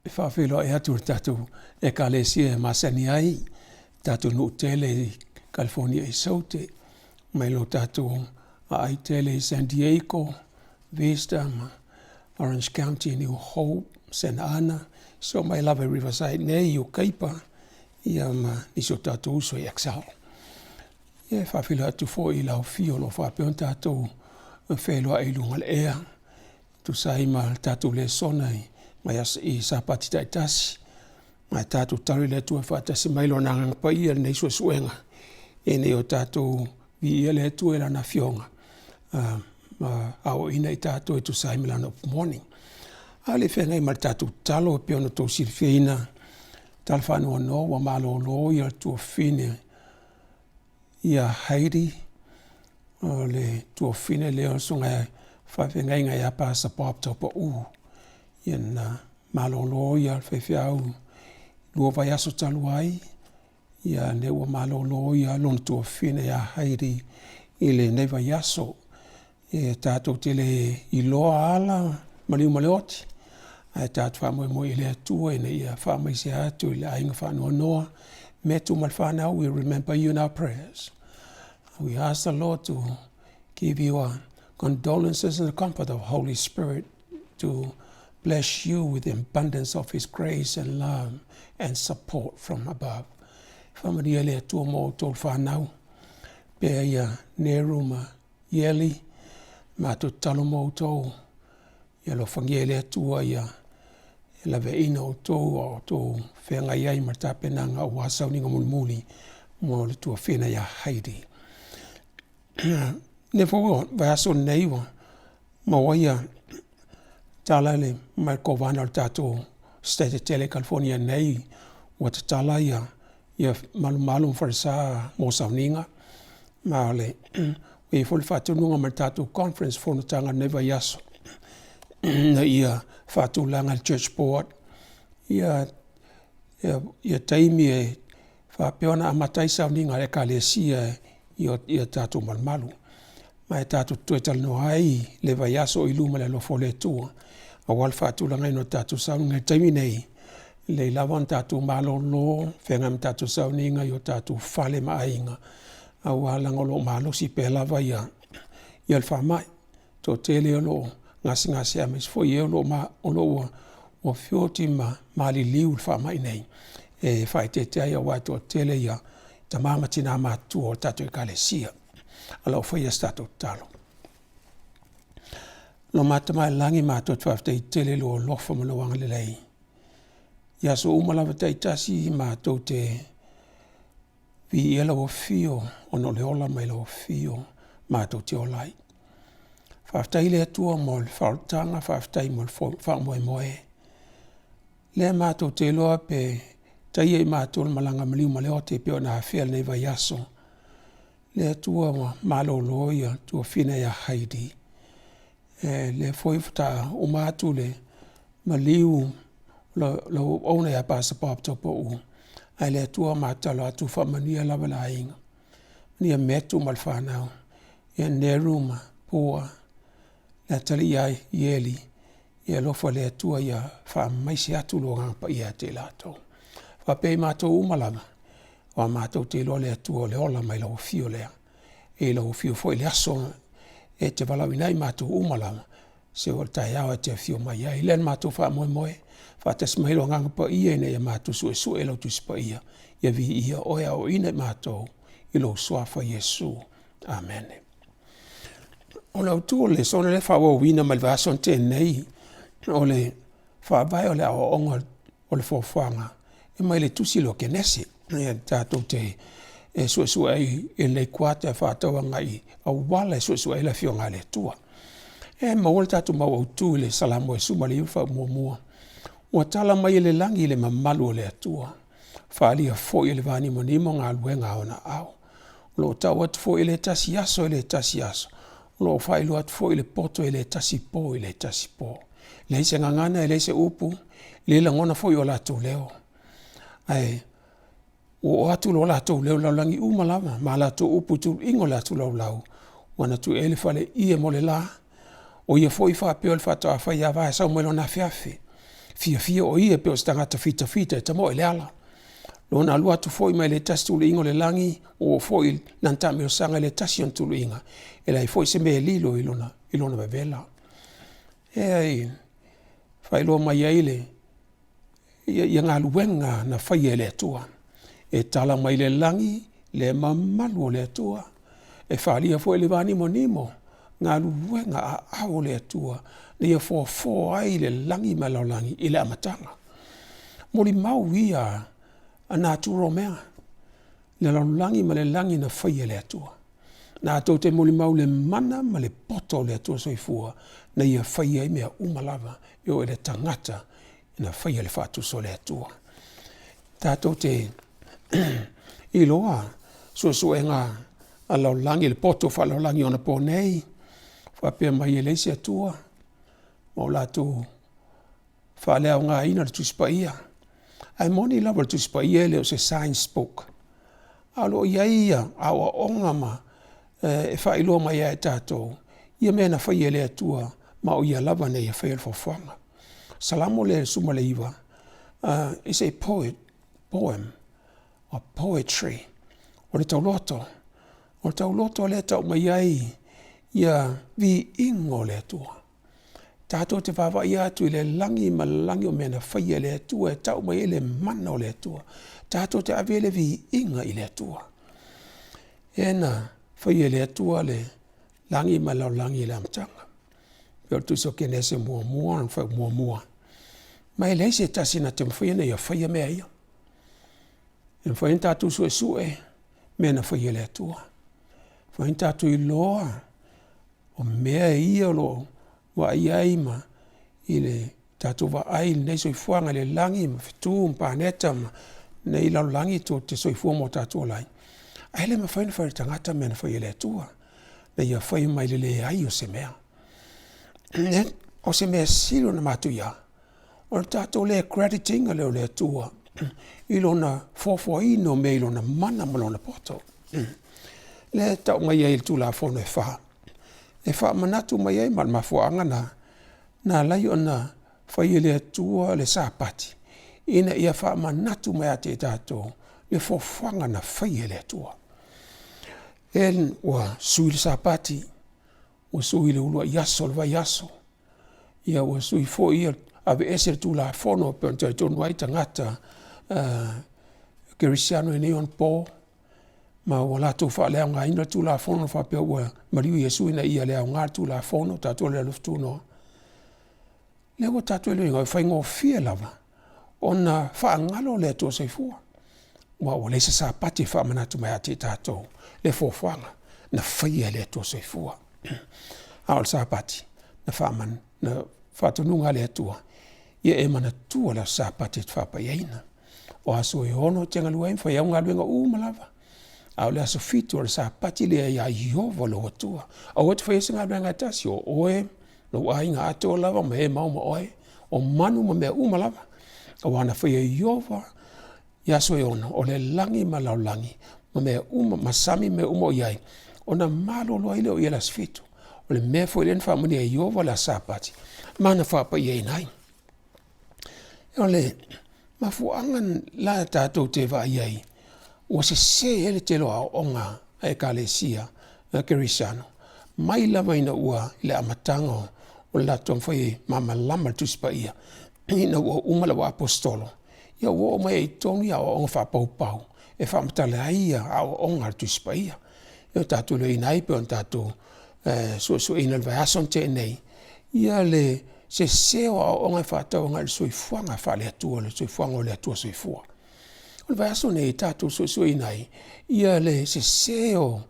E faafeiloai atu i le tatou Ekalesia e masani ai, tatou nuu tele i Kalifonia i Saute, mai lo tatou aai tele i San Diego, Vista ma Orange County, New Hope, Santa Ana, so mai lava i Riverside nei i Ukaipa, ia ma nisi o tatou uso i Excel. Ia e faafeiloai atu foi i le aofia o lo o faapea ona tatou feiloai i luga o le ea, tusa ai ma le tatou lesona i i Sapati taitasi. Ma e tatou tatalo i le Atua e faatasi mai Lona Agaga Paia i lenei suesuega, ina ia o tatou viia le Atua i Lana Afioga ma aoaoina i tatou e tusa ai ma Lana upu moni. A o le i feagai ma le tatou tatalo e pei ona outou silafia, tala faanoanoa ua malolo le tuafafine ia Heidi, o le tuafafine lea o le susuga i le faafeagaiga ia Pastor Bob Taupau. Ia na malolo le faifeau i 2 vaiaso talu ai, ia lea ua malolo lona tuafafine ia Heidi i lenei vaiaso. E tatou te le iloa ala ma liu ma le oti, ae tatou faamoemoe i le Atua ina ia faamaise atu i le aiga faanoanoa. Metu ma le whanau, we remember you in our prayers. We ask the Lord to give you our condolences and the comfort of Holy Spirit to bless you with the abundance of His grace and love and support from above. Whamaria le Atua mo outou whanau, pea ia Neru ma Ieli, matou tatalo mo outou, ia alofagia e le Atua ia laveaiina outou a o outou feagai ai ma le tapenaga aua sauniga mulimuli mo le tuafafine ia Heidi. Lea foi ua vaiaso nei ua maua ia tala le mai le kovana o le tatou State tele i California nei ua tatala ia malumalu ma falesa mo sauniga ma o le ua i ai foi le faatonuga mai le tatou conference fonotaga i lenei vaiaso ina ia faatulaga e le church board ia taimi e faapea ona amata ai sauniga a le Ekalesia i o tatou malumalu. Ma e tatou te toe talanoa ai i le vaiaso i luma i le alofa o le Atua aua le faatulagaina o tatou sauniga. I le taimi nei, e lelei lava ona tatou malolo, feagai ma tatou sauniga i o tatou fale ma aiga, aua leaga o lo o malosi pea lava le faamai. E toatele o lo o gasegase aemaise foi e o lo o ua feoti ma maliliu i le faamai nei e faaeteete ai aua e toatele tama ma tina matutua o le tatou Ekalesia. O lo o faia se tatou tatalo. Lo matou Tama i le Lagi, matou te faafetai tele i lou alofa ma lou agalelei i aso uma lava taitasi matou te viia lau afio ona o le ola mai lau afio matou te ola ai. Faafetai i le Atua mo le faaolataga, faafetai mo le faamoemoe. Lea matou te iloa pe taia i matou le malaga maliu ma le oti e pei ona afea i lenei vaiaso. Le Atua ua malolo ia tuafafine ia Heidi. E lea foi faatoa uma atu le maliu lau auauna ia Pastor Bob Taupou, ae le Atua matou tatalo atu faamanuia lava le aiga, ia Metu ma le fanau, ia Neru ma Pua, le atalii ia Ieli, ia alofa le Atua ia faamaise atu lo Agaga Paia ia te i latou. Faapea i matou uma lava, aua matou te iloa le Atua o le ola mai lau afio lea. E i lau afio foi i le aso e te valaauina ai matou uma lava, se o le taeao e te afio mai ai. Lea le matou faamoemoe, faatasi mai lo Agaga Paia ina ia matou suesue lau Tusi Paia, ia viia oe aoaoina i matou i lou suafa Iesu. Amene. O le autu o le lesona lea e faaauauina mai le vaiaso na tea nei, o le faavae o le aoaoga o le foafoaga e mai le tusi lea o Kenese. Ia tatou te suesue ai i lenei kuata e faatauagai auala e suesue ai le Afioga a le Atua. E maua le tatou mau autu i le Salamo e 19 fuaiupu 1. Ua tala mai e le lagi le mamalu o le Atua, faaalia foi e le vanimonimo galuega a ona aao. O lo o tau atu foi e le tasi aso i le tasi aso, o lo o faailoa atu foi le poto e le tasi po i le tasi po. E leai se gagana e leai se upu, e le lagona foi o latou leo. Ae ua oo atu lo latou leo i le lalolagi uma lava ma latou upu i tuluiga o le atu laulau, ua na tuu i ai le faleie mo le la, o ia foi faapea o le faatoa faiava e sau mai lona afeafe. Fiafia o ia pei o se tagata fitafita e tamoe i le ala. Lona alu atu foi mai le tasi tuluiga o le lagi, ua oo foi i lana taamilosaga i le tasi ona tuluiga, e leai foi se mea e lilo i lona vavela. E faailoa mai ai ia galuega na faia e le Atua, e tala mai le lagi le mamalu o le Atua, e faaalia foi e le vanimonimo galuega aao a le Atua na ia foafoa ai le lagi ma le lalolagi i le amataga. Molimau ia a natura o mea, le lalolagi ma le lagi na faia e le Atua, latou te molimau i le mana ma le poto o le Atua Soifua na ia faia ai mea uma lava, e oo i le tagata na faia i le faatusa o le Atua. Tatou te iloa suesuega a le lalolagi, le poto faale-lalolagi anaponei, faapea mai e leai se Atua, ma ua latou faaleaogaina le Tusi Paia. Ae moni lava o le Tusi Paia e le o se science book, ae o lo o i ai aoaoga ma e faailoa mai ia i tatou ia mea na faia e le Atua ma o Ia lava na ia faia le foafoaga. Salamo lea 19, is a poem, a poetry, o le tauloto, o le tauloto lea e tau mai ai ia viiga o le Atua. Tatou te vaavaai atu i le lagi ma le lalolagi o mea na faia e le Atua e tau mai ai le mana o le Atua, tatou te ave ai le viiga i le Atua. Lea na faia e le Atua le lagi ma le lalolagi i le amataga, pei o le tusi o Kenese 1 fuaiupu 1. Ma e leai se tasi na te mafaia ona ia faia mea ia. E mafai ona tatou suesue mea na faia e le Atua, e mafai ona tatou iloa o mea ia o lo o vaai ai ma i le tatou vaai i lenei soifuaga i le lagi ma fetu ma paneta ma lenei lalolagi tou te soifua ma o tatou ola ai, ae le mafai ona fai e le tagata mea na faia e le Atua, na ia faia mai le leai o se mea. O se mea sili ona matuia, o le tatou le credit ina lea o le Atua i Lona foafoaina o mea i Lona mana ma Lona poto. Lea e tau mai ai e le Tulafono e Fa, e faamanatu mai ai, ma o le mafuaaga lena na ala ai ona fai e le Atua le Sapati, ina ia faamanatu mai ia te i tatou le foafoaga na faia e le Atua. Ua sui le Sapati, ua sui i le uluai aso o le vaiaso, ia ua sui foi aveese le Tulafono e pei ona talitonu ai tagata kerisiano i nei ona po, ma ua latou faaleaogaina le Tulafono faapea ua maliu Iesu ina ia le aoga le Tulafono, tatou o le alofa tunoa. Lea ua tatou iloaina, e faigofie lava ona faagalo le Atua Soifua, aua ua leai se Sapati e faamanatu mai ia te i tatou le foafoaga na faia e le Atua Soifua. A o le Sapati, na faatonuga a le Atua, ia e manatua le aso Sapati e te faapaiaina. O aso e 6 e te galue ai ma fai au galuega uma lava, a o le aso 7 o le Sapati lea ia Ieova lou Atua. Aua e te faia se galuega e tasi, o oe, lou aiga atoa lava ma e mao ma oe, o manu ma mea uma lava, aua na faia e Ieova i aso e 6 o le lagi ma le lalolagi ma mea uma, ma sami ma mea uma o i ai, ona malolo ai lea o ia i le aso 7. O le mea foi lea na faamanuia e Ieova le aso Sapati ma na faapaiaina ai. O le mafuaaga la tatou te vaai ai ua sese ai le tele o aoaoga a Ekalesia Kerisiano mai lava ina ua i le amataga o le latou taumafai e malamalama i le Tusi Paia ina ua uma le auaposeitolo, ia ua oo mai ai i totonu ia aoaoga faapaupau e faamatala ai ia aoaoga a le Tusi Paia. E tatou te iloaina ai pei ona tatou suesueina i le vaiaso na tea nei ia le sese o aoaoga e faatatau agai i le soifuaga faale-Atua, le soifuaga o le Atua Soifua. O le vaiaso nei tatou suesueina ai ia le sese o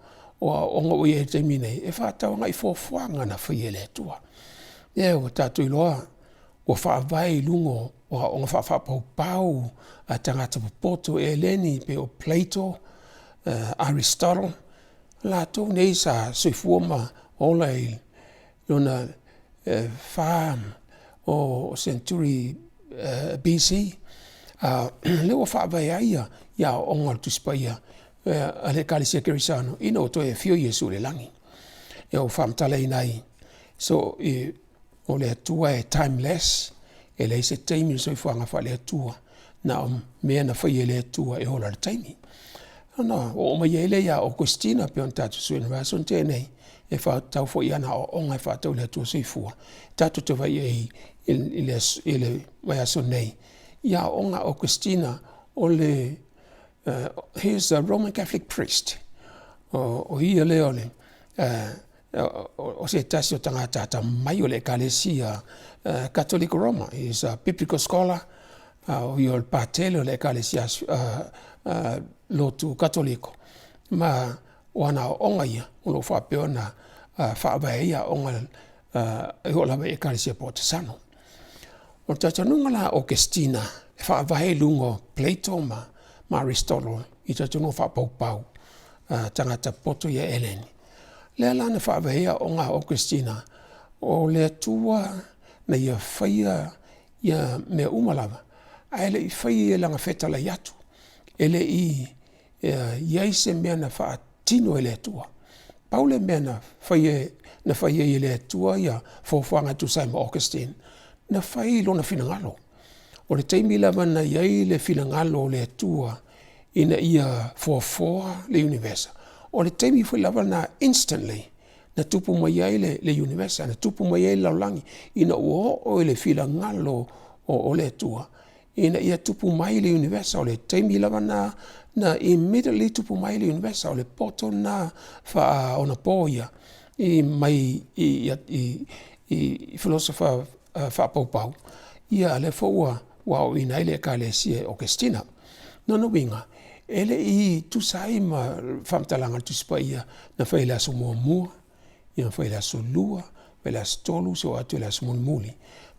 aoaoga ua i ai i le taimi nei e faatatau agai i foafoaga na faia e le Atua. Lea ua tatou iloa ua faavae i luga o aoaoga faapaupau a tagata popoto Eleni pei o Plato, Aristotle, latou nei sa soifua ma ola i lona 4 o seneturi BC. A o lea ua faavae ai ia aoaoga o le Tusi Paia a le Ekalesia Kerisiano ina ua toe afio Iesu i le lagi. Ua faamatalaina ai, so o le Atua e timeless. E leai se taimi i le soifuaga faale-Atua, na o mea na faia e le Atua e ola i le taimi. Ona oo mai ai lea ia Okesitina pei ona tatou suesueina i le vaiaso na tea nei, e faatatau foi i ana aoaoga e faatatau i le Atua Soifua, tatou te vaai i ai i le vaiaso nei i aoaoga a Okesitina, he is a Roman Catholic Priest. O ia lea o se tasi o tagata atamamai o le Ekalesia Katoliko Roma, he is a Biblical Scholar, o ia o le Patele o le Ekalesia Lotu Katoliko, ma o ana aoaoga ia o lo o faapea ona faavae ai aoga e oo lava i Ekalesia Poropesano. O le talitonuga la a Okesitina e faavae i luga o Plato ma Aristotle i talitonuga faapaupau a tagata popoto ia Eleni. Lea la na faavae ai aoaoga a Okesitina, o le Atua na ia faia ia mea uma lava, ae le i faia i lana fetalai atu, e le i i ai se mea na faatino e le Atua. Pau le mea na fai ai e le Atua ia fuafuaga e tusa ai ma Augustine, na fai i lona finagalo. O le taimi lava na i ai le finagalo o le Atua ina ia foafoa le iunivesa, o le taimi foi lava lena instantly na tupu mai ai le iunivesa, na tupu mai ai le lalolagi, ina ua oo i le finagalo o le Atua ina ia tupu mai le iunivesa. O le taimi lava lena na immediately tupu mai ai le iunivesa, o le poto lena faaonapo ia mai i philosopher faapaupau, ia a o lea foi ua aoaoina ai le Ekalesia e Okesitina. O lona uiga, e le i tusa ai ma le faamatalaga a le Tusi Paia na fai i le aso muamua, na fai i le aso lua, fai i le aso tolu seia oo atu i le aso mulimuli,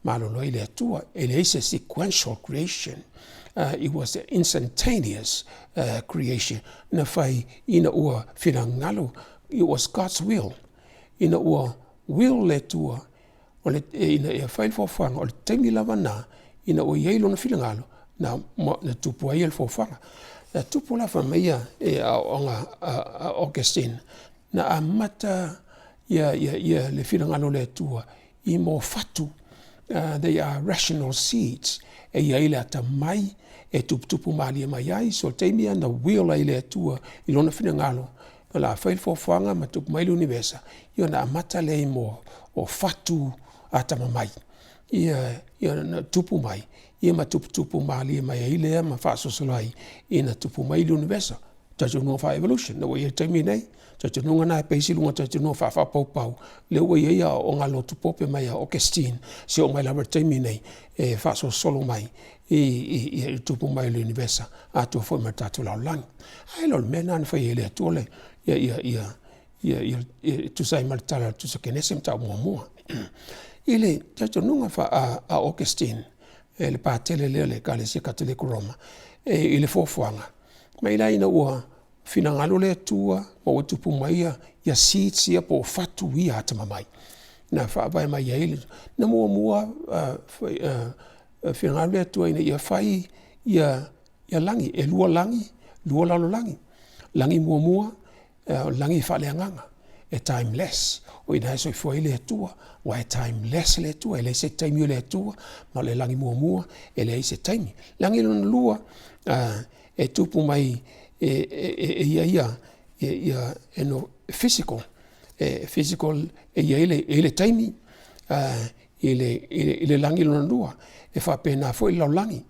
malolo ai le Atua. E leai se sequential creation, it was an instantaneous creation na fai ina ua finagalo, it was God's will, ina ua will le Atua ina ia fai le foafoaga, o le taimi lava lena ina ua i ai lona finagalo na tupu ai le foafoaga. Na tupu la fai mai ia aoaoga a Augustine, na amata le finagalo o le Atua i fatu, they are rational seeds, e i ai le atamai e tuputupu malie mai ai. So o le taimi lava na will ai e le Atua i lona finagalo o le a fai le foafoaga ma tupu mai le iunivesa, ia ona amata lea i mea o fatu atamamai, ia ona tupu mai ma tuputupu malie mai ai lea ma faasolosolo ai ina tupu mai le iunivesa. Talitonuga faa-evolution lea ua i ai i le taimi lenei, talitonuga lena e base i luga o talitonuga faafaapaupau lea ua i ai aoaoga a lotu Pope mai ia Augustine seia oo mai lava i le taimi lenei e faasolosolo mai i le tupu mai o le iunivesa atoa foi ma le tatou lalolagi. Ae le o le mea lena na fai ai e le Atua e tusa ai ma le tala a le Tusi o Kenese mataupu muamua. I le talitonuga faa-Augustine, le Patele lea o le Ekalesia Katoliko Roma i le foafoaga, mai la ina ua finagalo le Atua ma ua tupu mai ia seeds ia po o fatu ia atamamai na faavae mai ai, na muamua finagalo le Atua ina ia fai ia lagi, e lua lagi, lua lalolagi. Lagi muamua, o le lagi faaleagaga, e timeless, o i ina e soifua ai le Atua, aua e timeless le Atua, e leai se taimi o le Atua, ma o le lagi muamua e leai se taimi. Lagi lona lua, e tupu mai e i ai ia physical, e physical e i ai le taimi i le lagi lona lua, e faapena foi le lalolagi.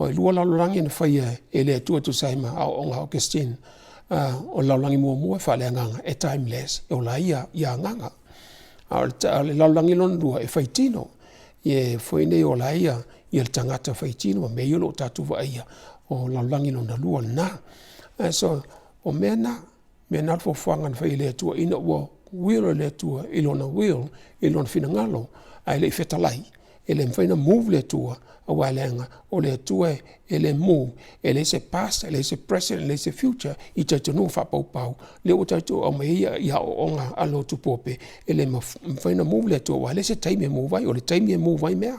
E lua lalolagi na faia e le Atua e tusa ai ma aoaoga a Augustine, o le lalolagi muamua e faaleagaga, e timeless, e ola ai ia agaga. A o le lalolagi lona lua, e faitino, e foi nei e ola ai le tagata faitino ma mea ia o lo o tatou vaaia, o le lalolagi lona lua lena. So, o mea na, mea na fuafuaga na fai e le Atua ina ua will e le Atua i lona will, i lona finagalo, ae le i fetalai, e le mafai ona move le Atua, aua leaga o le Atua e le move, e leai se past, e leai se present, e leai se future i talitonuga faapaupau lea ua tatou aumai ai aoaoga a lotu Pope, e le mafai ona move le Atua aua e leai se taimi e move ai, o le taimi e move ai mea.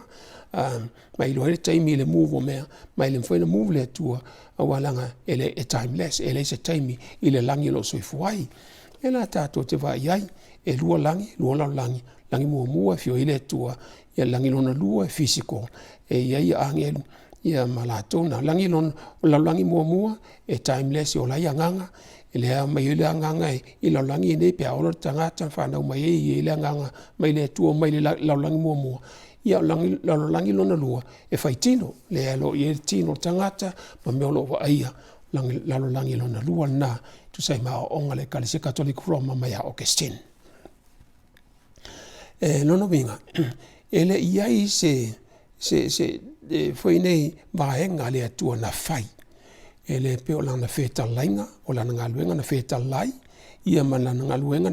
Ma e iloa ai le taimi i le move o mea, ma e le mafai ona move le Atua, aua leaga e timeless, e leai se taimi i le lagi o lo o soifua ai. O lea la tatou te vaai ai, e lua lagi, lua lalolagi. Lagi muamua e afio ai le Atua, ia le lagi lona lua e physical, e i ai agelu ia ma latou na. O le lalolagi muamua e timeless e ola ai agaga, lea e aumai ai le agaga i le lalolagi lenei pe a ola le tagata ma fanau mai ai e i ai le agaga mai le Atua mai le lalolagi muamua. Ia o le lalolagi lona lua, e faitino, lea o lo o i ai le tino o le tagata ma mea o lo o vaaia, o le lalolagi lona lua lena e tusa ai ma aoaoga a le Ekalesia Katoliko Roma mai ia Aukesitini. O lona uiga, e le i i ai se vaega a le Atua na fai, e le pei o lana fetalaiga, o lana galuega na fetalai ia ma lana galuega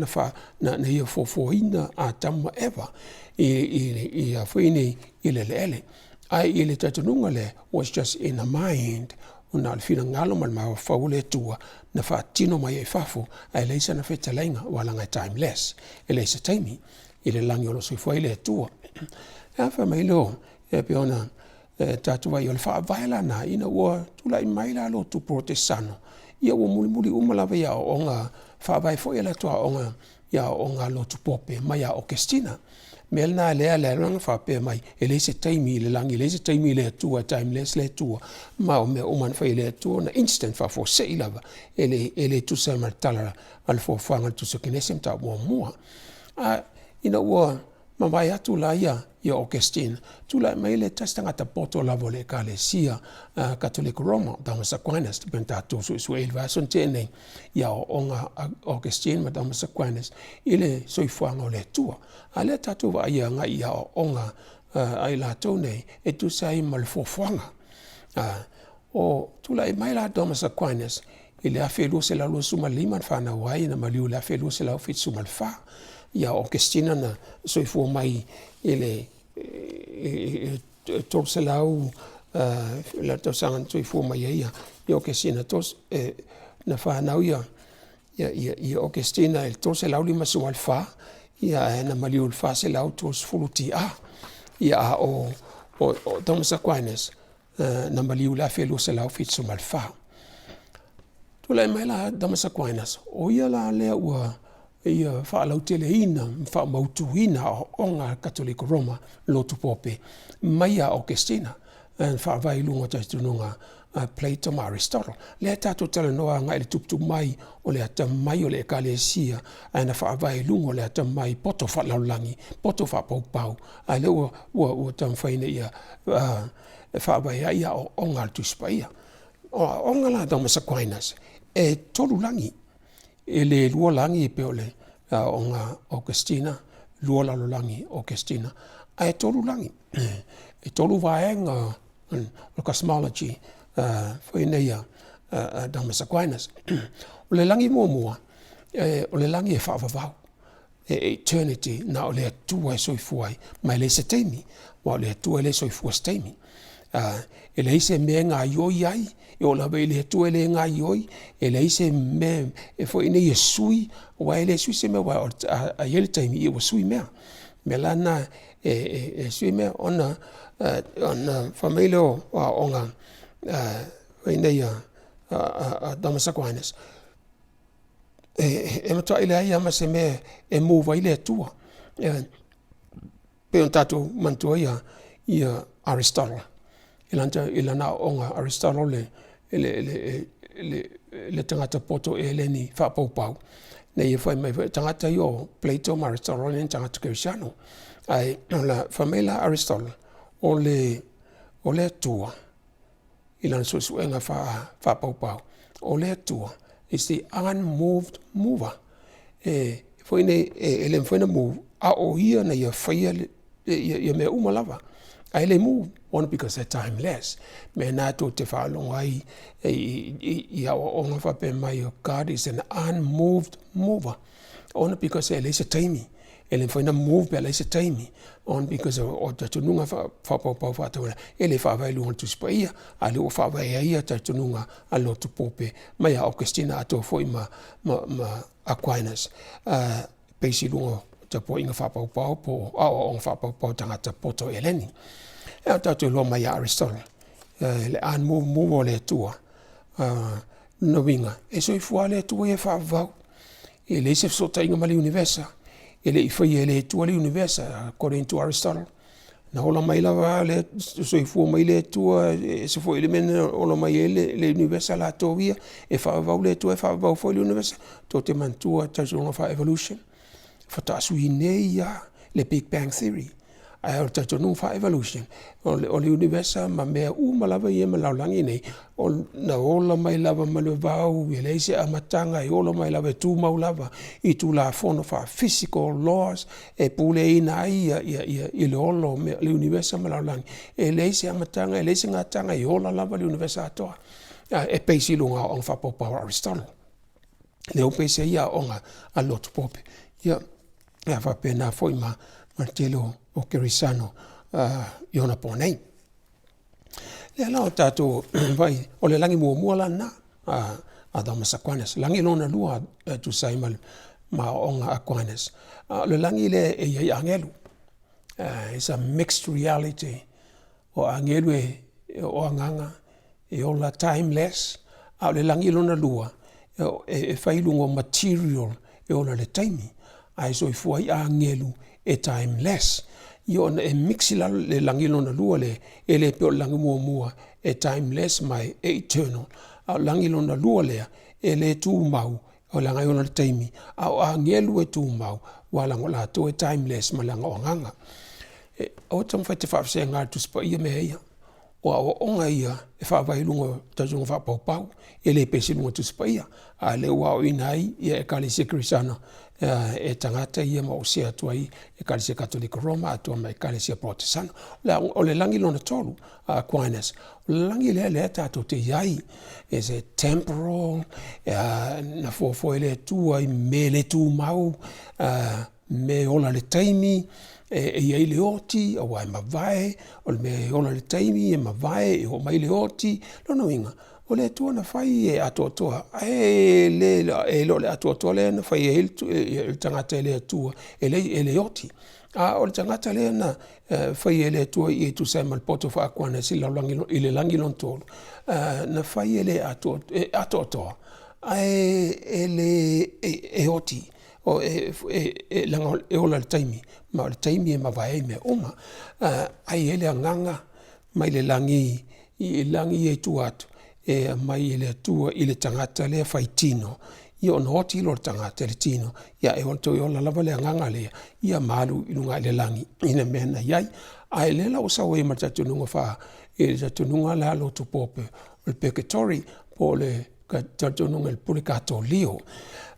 na ia fofoina Atamu ma Eva i le eleele. Ae i le talitonuga lea, was just in a mind, na o le finagalo ma le mafaufau o le Atua na faatino mai ai i fafo, ae leai sana fetalaiga aua leaga e timeless, e leai se taimi i le lagi o lo o soifua ai le Atua. Ae fai mai lea, e pei ona tatou vaai, o le faavae lena ina ua tulai mai la lotu Polotesano, ia ua mulimuli uma lava i aoaoga faavae foi a latou aoaoga i aoaoga a lotu Pope mai ia Okestina. O le mea lena lea e ala ai ona faapea mai, e leai se taimi i le lagi, e leai se taimi i le Atua, e timeless le Atua, ma o mea uma lava na fai e le Atua na instant, faafuasei lava, e le tusa ma le tala a le Foafoaga a le Tusi o Kenese mataupu muamua. Ae ina ua mavae atu la ia Okestina, tulai mai le tasi tagata poto lava o le Ekalesia Katoliko Roma, Thomas Aquinas, pei ona tatou suesue ai i le vaiaso na tea nei i aoaoga a Augustine ma Thomas Aquinas i le soifuaga o le Atua. A o lea tatou vaai agai i aoaoga a i latou nei e tusa ai ma le foafoaga. O tulai mai la Thomas Aquinas i le 1225 na fanau ai, na maliu i le 1274. Ia o Okestina na soifua mai i le 300 le tausaga na soifua mai ai ia Okestina, na fanau ia Okestina i le 354, ae na maliu i le 430 TA. Ia a o Thomas Aquinas, na maliu i le 1274. Tulai mai la Thomas Aquinas, o ia la lea ua ia faalauteleina ma faamautuina aoaoga a le Katoliko Roma, lotu Pope, mai ia Okestina, na faavae i luga o talitonuga a Plato ma Aristotle. Lea tatou talanoa agai i le tuputupu mai o le atamai o le Ekalesia, ae na faavae i luga o le atamai poto faalalolagi, poto faapaupau, a lea ua taumafai ina ia faavae ai aoaoga a le Tusi Paia. O aoaoga la a Thomas Aquinas, e tolu lagi, e le lua lagi e pei o le aoaoga a Okestina, lua lalolagi o Okestina, ae tolu lagi. E tolu vaega o le cosmology foi nei a Thomas Aquinas. O le lagi muamua, o le lagi e faavavau, e eternity, na o le Atua e soifua ai, ma e leai se taimi, aua o le Atua e le soifua i se taimi. E leai se mea e gaoioi ai, e oo lava i le Atua e le gaoioi, e leai se mea e foi nei e sui, aua e le sui se mea, aua a i ai le taimi, ia ua sui mea. O le mea la lena e sui mea ona fai mai lea o aoaoga foi nei a Thomas Aquinas, e matuai leai lava ma se mea e move ai le Atua. E pei ona tatou manatua ia Aristotle i lana aoaoga, Aristotle le tagata poto eleni faapaupau, na ia fai mai foi, o tagata ia o Plato ma Aristotle e le o ni tagata kerisiano. Ae fai mai la Aristotle, o le Atua i lana suesuega faapaupau, o le Atua is the unmoved mover. E foi nei, e le mafai ona move, a o ia na ia faia ia mea uma lava. Ae le move, one because they're timeless. Mea na tou te faalogo ai i aoaoga faapea mai, God is an unmoved mover. Ona because e leai se taimi, e le mafai ona move pe a leai se taimi. On because o talitonuga faapaupau faatauala, e le faavae i luga o le Tusi Paia, a o lea ua faavae ai ia talitonuga a le lotu Pope mai ia Aukesitina atoa foi ma Aquinas, base i luga o tapuaiga faapaupau po o aoaoga faapaupau a tagata poto eleni. E tatou iloa mai ia Aristotle, le unmoved mover o le Atua, lona uiga, e soifua lava le Atua ia e faavavau. E leai se fesootaiga ma le iunivesa. E le i faia e le Atua le iunivesa according to Aristotle. Na ola mai lava le soifua mai le Atua e ese foi le mea na ola mai ai le iunivesa latou ia, e faavavau le Atua e faavavau foi le iunivesa. Tou te manatua talitonuga faa-evolution, faatoa sui nei lava le Big Bang Theory. Ae o le talitonuga faa-evolution, o le iunivesa ma mea uma lava ia ma le lalolagi nei, na ola mai lava mai le vavau e leai se amataga e ola mai lava e tumau lava i tulafono faa-physical laws e puleaina ai le ola o mea, le iunivesa ma le lalolagi. E leai se amataga e leai se gataaga e ola lava le iunivesa atoa. E base i luga o aoaoga faapaupau a Aristotle lea ua base ai aoaoga a le Lotu Pope ia faapena foi ma le tele o kerisiano i onapo nei. O lea la ua tatou vaai, o le lagi muamua la lena a Thomas Aquinas. O le lagi lona lua e tusa ai ma aoaoga a Aquinas, o le lagi lea e i ai agelu, it's a mixed reality. O agelu o agaga e ola timeless, a o le lagi lona lua e fai i luga o material e ola i le taimi, ae soifua ai agelu e timeless. Ia ona e mix la le lagi lona lua lea, e le pei o le lagi muamua e timeless ma e eternal, a o le lagi lona lua lea, e le tumau leaga e ola i le taimi, a o agelu e tumau aua leaga o latou e timeless ma leaga o agaga. Aua e te taumafai e te faafesega i le Tusi Paia mea ia. O aoaoga ia e faavae i luga o talitonuga faapaupau, e le pesi i luga o le Tusi Paia, a o lea ua aoaoina ai Ekalesia Kerisiano e tagata ia ma ua share atu ai i Ekalesia Katoliko Roma atoa ma Ekalesia Polotesano. O le lagi lona tolu a Aquinas, o le lagi lea lea tatou te i ai, is a temporal, na fuafua e le Atua i mea le tumau, mea e ola i le taimi, e i ai le oti aua e mavae, o le mea e ola i le taimi e mavae e oo mai le oti. O lona uiga, o le Atua na fai e atoatoa, ae le o le atoatoa lea na fai ai le tagata e le Atua e le oti. A o le tagata lea na fai e le Atua e tusa ai ma le poto faa-Aquinas i le lagi lona tolu, na fai e le atoatoa, ae e le e oti, leaga e ola i le taimi, ma o le taimi e mavae ai mea uma. Ae i ai le agaga mai le lagi i lagi ia i tua atu, e aumai e le Atua i le tagata lea faitino, ia ona oti lea o le tagata i le tino, ae toe ola lava le agaga lea, ia ma alu i luga i le lagi i le mea na i ai. A o lea la ua sau ai ma le talitonuga lea lotu Pope, o le peketori po o le talitonuga i le pule Katolio.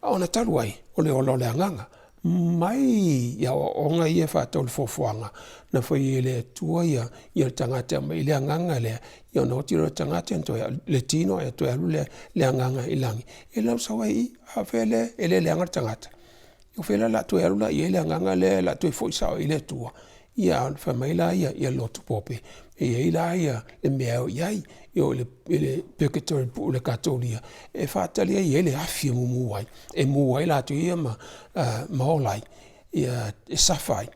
Ona talu ai o le ola o le agaga, mai i aoaoga ia e faatatau i le foafoaga na fai e le Atua ia le tagata e aumai ai le agaga lea, ia ona oti lea o le tagata le tino ae toe alu le agaga i lagi. E le o sau ai i i, a o fea lea e le leaga le tagata? O fea la o le a toe alu i ai le agaga lea o le a toe foi sao i le Atua? Ia ae fai mai la le lotu Pope, e i ai la le mea e o i ai, e o i le peketori po o le Katolia e faatali ai e i ai le afi e mumu ai, e mu ai latou ia ma ola ai, e suffer ai,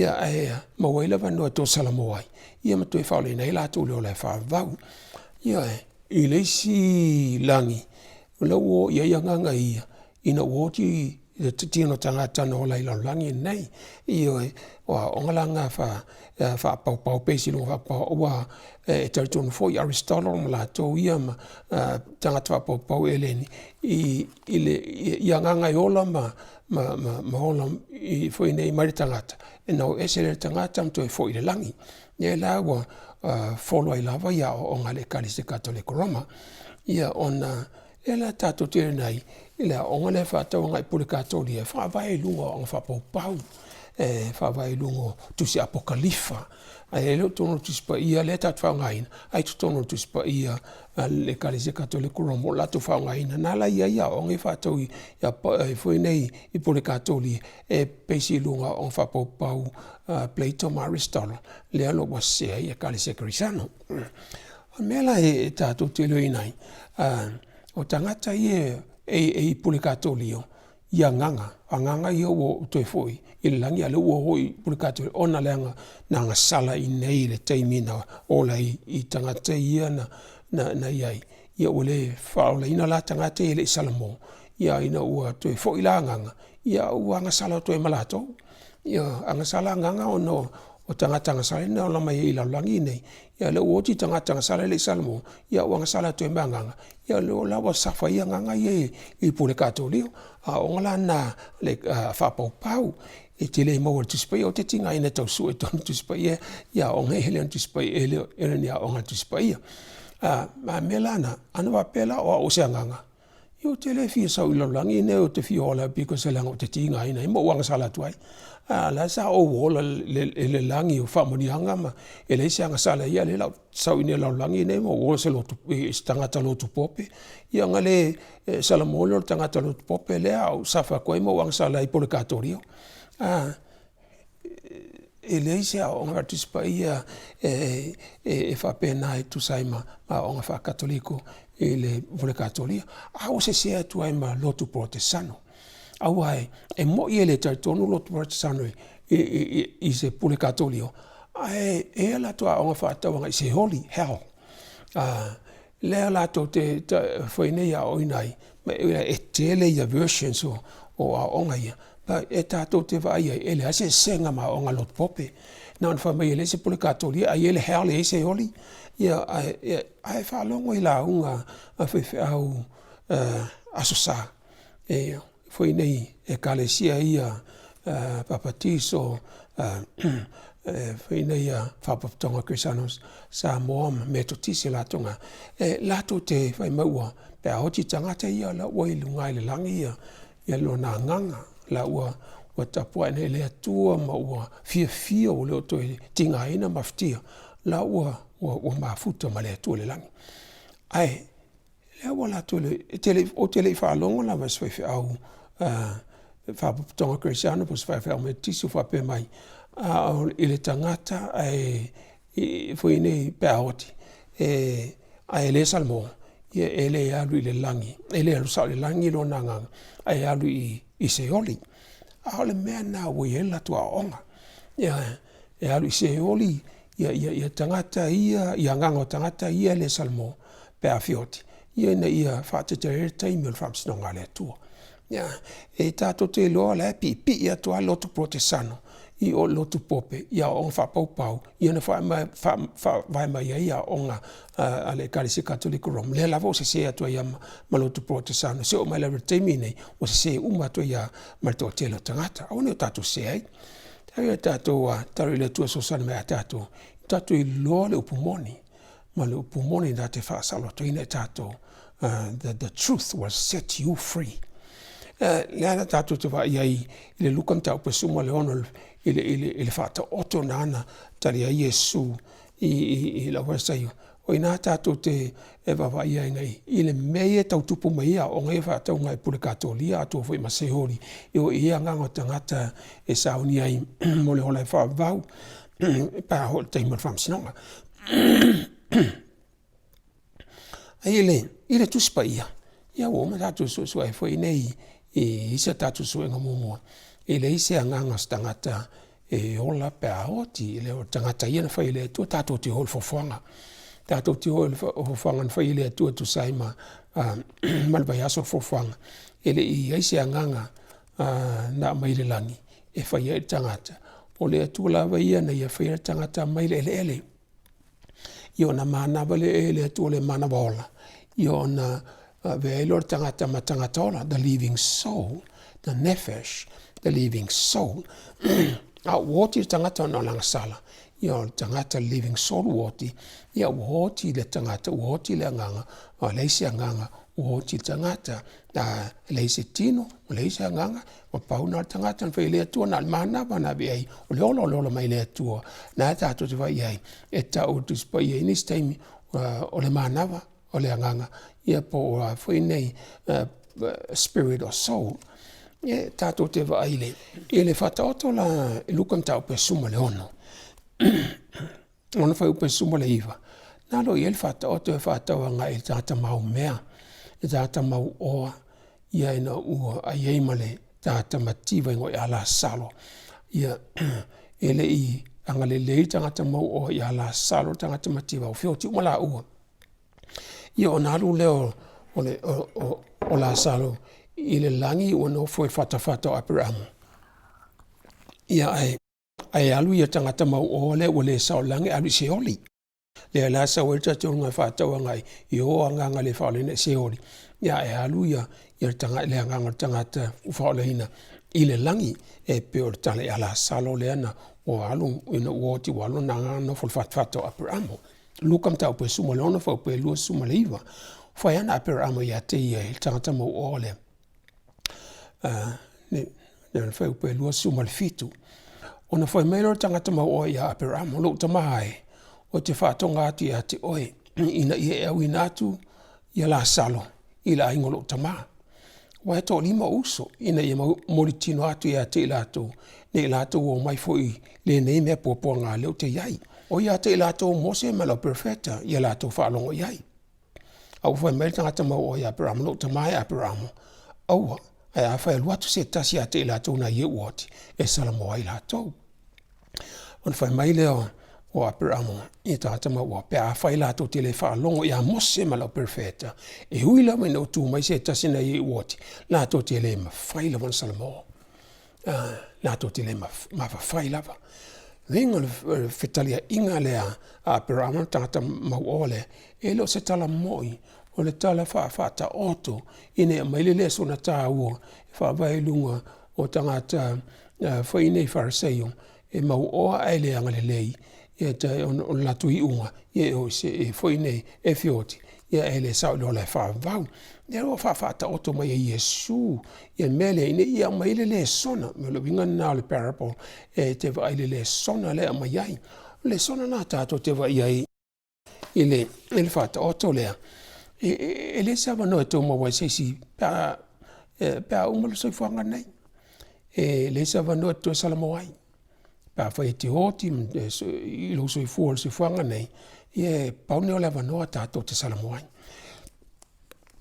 ae maua ai le avanoa e toe salamo ai, ia ma toe faaolaina ai latou i le ola e faavavau. Ioe, i le isi lagi, o lea ua o i ai agaga ia, ina ua oti le tino tagata na ola i le lalolagi lenei. Ioe, o aoaoga la na faapaupau pei se luga faapapau, aua e talitonu foi Aristotle ma latou ia ma tagata faapaupau eleni i agaga e ola ma ola foi nei mai le tagata, ona o ese lea o le tagata ma toe foi i le lagi. Lea la ua follow ai lava ia aoaoga a le Ekalesia Katoliko Roma. Ia ona lea la tatou te iloaina ai i le aoaoga lea e faatau agai i pule Katolia e faavae i luga o aoaoga faapaupau, e faavae i luga o tusi Apokalifa, ae le o totonu o le Tusi Paia lea tatou te faaaogaina, ae i totonu o le Tusi Paia a le Ekalesia Katoliko Roma o latou faaaogaina. Na la e i ai aoaoga ia faatau foi nei i pule Katolia e pesi i luga o aoaoga faapaupau a Plato ma Aristotle, lea la ua sese ai Ekalesia Kerisiano. O le mea la e tatou te iloaina ai, o tagata ia e i pule Katolia i agaga, agaga ia ua toe foi i le lagi a o lea ua o i pule Katolia ona leaga na agasala i inei i le taimi na ola ai i tagata ia na i ai, ia ua le faaolaina la tagata ia e le i salamo, ia ina ua toe foi la agaga. Ia ua agasala atu ai ma latou. Ioe, agasala agaga ona o tagata agasala ia na ola mai ai i le lalolagi lenei, a o lea ua oti tagata agasala ia e le i salamo, ia ua agasala atu ai ma agaga, ia o lea la ua suffer ai agaga ia i pule Katoliko. O aoaoga la na faapaupau, e te le maua i le Tusi Paia, aua e te tigaina e tau sue i totonu o le Tusi Paia ia aoaoga ia e le o ni Tusi Paia, e le o ni aoaoga a le Tusi Paia. A o le mea la lena, ana faapea la o au o se agaga, ia ou te le fia sau i le lalolagi lenei ou te fia ola because leaga ou te tigaina ai ma ou agasala atu ai. A o la e sa ou ola i le lagi o faamanuiaga ma e leai se agasala i ai, a o lea o le a ou sau i inei i le lalolagi lenei ma ou ola i se tagata lotu pope. Ia ona le salamo lea o le tagata lotu pope lea a ou suffer atu ai ma ou agasala ai i pule Katoliko. E leai se aoaoga faale-Tusi Paia e faapena e tusa ai ma aoaoga faa-Katoliko i le pule Katolia, a ua sese atu ai ma lotu Polotesano. Aua e moni e le talitonu lotu Polotesano i se pule Katolia, ae i ai a latou aoga faatau agai Seoli, hell, lea latou te fai nei e aoaoina ai, e tele ia versions o aoaoga ia, e tatou te vaai i ai, e leai se eseesega ma aoaoga a le lotu Pope. Na ona fai mai e leai se pule Katolia ae i ai le hell e i ai Seoli. Ia, ae faalogo i lauga a faifeau Aso Sa foi nei Ekalesia ia Papatiso foi nei Faapotopotoga Kerisiano Samoa ma Metotisi latou na, e latou te fai mai ua pe a oti tagata ia la ua i luga i le lagi ia lona agaga, la ua tapuai nei le Atua ma ua fiafia ua le o toe tigaina ma mafatia, la ua mafuta ma le Atua i le lagi. Ae lea ua latou le, ou te le i faalogo lava i se faifeau faapotopotoga kerisiano po o se faifeau metotisi o faapea mai, a o i le tagata ae foi nei pe a oti, ae le salamo, ia e le alu i le lagi, e le alu sao i le lagi lona agaga, ae alu i Seoli. A o le mea lena ua i ai le latou aoaoga, ioe, e alu i Seoli ia tagata ia, ia agaga o tagata ia e le salamo pe a fia oti, ina ia faatetea ai le taimi o le faamasinoga a le Atua. E tatou te iloa o la e piipii atu lava le lotu Polotesano i o i le lotu Pope i aoaoga faapaupau ia na faavae mai ai aoaoga a le Ekalesia Katoliko Roma, lea lava ua sese atu ai lava ma lotu Polotesano seia oo mai lava i le taimi lenei ua sese uma atu ai lava ma le toatele o tagata. Aua ne i o tatou sese ai. Ia tatou tatalo i le Atua e fesoasoani mai ia tatou, ia tatou iloa le upu moni ma le upu moni na te faasaolotoina i tatou, the truth will set you free. Lea la tatou te vaai ai i le Luka mataupu e 16 i le faataoto na ana tali ai Iesu i le aufaalisaio. O i ina tatou te vaavaai ai i le mea ia e tau tupu mai ai aoaoga ia faatau i pule Katolia atoa foi ma Seoli, e o i ai agaga o tagata e sauni ai mo le ola e faavavau pe a oo i le taimi o le faamasinoga. I le Tusi Paia, ia ua uma tatou suesue ai foi nei i isi a tatou suega muamua, e leai se agaga o se tagata e ola pe a oti, e le o le tagata ia na fai e le Atua, tatou te o i le foafoaga. Tatou te o i le foafoaga na fai e le Atua e tusa ai ma le vaiaso o le foafoaga. E le i i ai se agaga na aumai i le lagi e fai ai le tagata, o le Atua lava ia na ia faia le tagata mai le eleele. Ia ona manava lea e le Atua le manava ola, ia ona avea ai lea o le tagata ma tagata ola, the living soul, the nephesh, the living soul. A ua oti le tagata ona o le agasala, ia o le tagata living soul ua oti, ia ua oti le tagata, ua oti le agaga, ua leai se agaga, ua oti le tagata, a leai se tino, ua leai se agaga, Ua pau lena o le tagata na fai e le Atua, na o le manava na ave i ai, o le ola o le ola mai le Atua, na tatou te vaai ai, e tau e le Tusi Paia i nisi taimi, o le manava, o le agaga, ia po o a foi nei spirit or soul. Ia tatou te vaai i le Faataoto la i Luka mataupu e 16. Lona fuaiupu e 19, na alo i ai le Faataoto e faatau agai i le tagata maumea, le tagata mauoa, ia ina ua ai ai ma le tagata mativa igoa ia Lasalo. Ia, e le i agalelei le tagata mauoa ia Lasalo le tagata mativa, ua feoti uma laua. Ia ona alu lea o Lasalo i le lagi ua nofo i le fatafata o Aperamo. Ia ae ae alu ia tagata mauoa lea ua le saolagi alu i Seoli. Lea la sau ai le talitonuga e faatauagai i o agaga le faaolaina i Seoli, ia ae alu ia ia le le agaga o le tagata ua faaolaina i le lagi e pei o le tala ia Lasalo lea na ua alu ina ua oti ua alu lona agaga nofo i le fatafata o Aperamo. Luka mataupu e 16 fuaiupu e 29. Fai ana Aperamo ia te ia i le tagata mauoa lea. Le fuaiupu e 27. Ona fai mai lea o le tagata mauoa ia Aperamo, lou tama e, ou te faatoga atu ia te oe, ina ia e auina atu ia Lasalo i le aiga o lou tama. Aua e toalima ou uso, ina ia molitino atu ia te i latou, ne i latou omai foi i lenei mea puapuaga lea ou te i ai. O ia te i latou o Mose ma le auperofeta, ia latou faalogo i ai. A ua fai mai le tagata mauoa ia Aperamo, lou tama e Aperamo, aua, ae afai e alu atu se tasi ia te i latou nai e ua oti, e salamo ai latou. Ona fai mai lea o Aperamo i tagata mauoa, pe afai latou te le faalogo ia Mose ma le auperofeta, e ui lava ina ua tu mai se tasi nai e ua oti, latou te le mafai lava ona salamo. Latou te le mafafai lava. Uiga o le fetaliaiga lea a Aperamo le tagata mauoa lea, e le o se tala moi, o le tala faafaataoto ina ia aumai le lesona taua e faavae i luga o tagata foi nei Fariseio e mauoa ae le agalelei o le latou iuga e foi nei e feoti e le sao i le ola e faavavau. Lea ua faafaataoto mai e Iesu ia mea lea ina ia aumai ai le lesona. O le uiga lena o le parable e te vaai i le lesona lea e aumai ai. O le lesona lena tatou te vaai ai i le, i le faataoto lea, e leai se avanoa e tou maua ai se isi pe a, pe a uma le soifuaga lenei. E leai se avanoa e te toe salamo ai. Pe afai e te oti i lou soifua i le soifuaga lenei, ia e pau lenei o le avanoa tatou te salamo ai.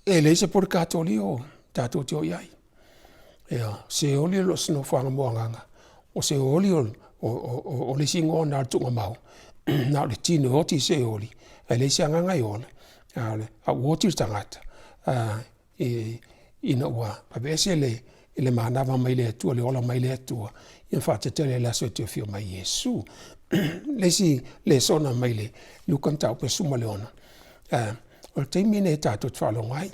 E leai se polikatolio tatou te o i ai. Ia, seoli o lo o se nofoaga mo agaga, o seoli o le isi igoa lena o le tuugamau, na o le tino e oti i seoli, ae leai se agaga e ola, a ua oti le tagata, ina ua aveese le manava mai le Atua, le ola mai le Atua, ia faatetele i le aso e te afio mai Iesu. Le isi lesona mai le Luka mataupu e 16, o le taimi lenei tatou te faalogo ai,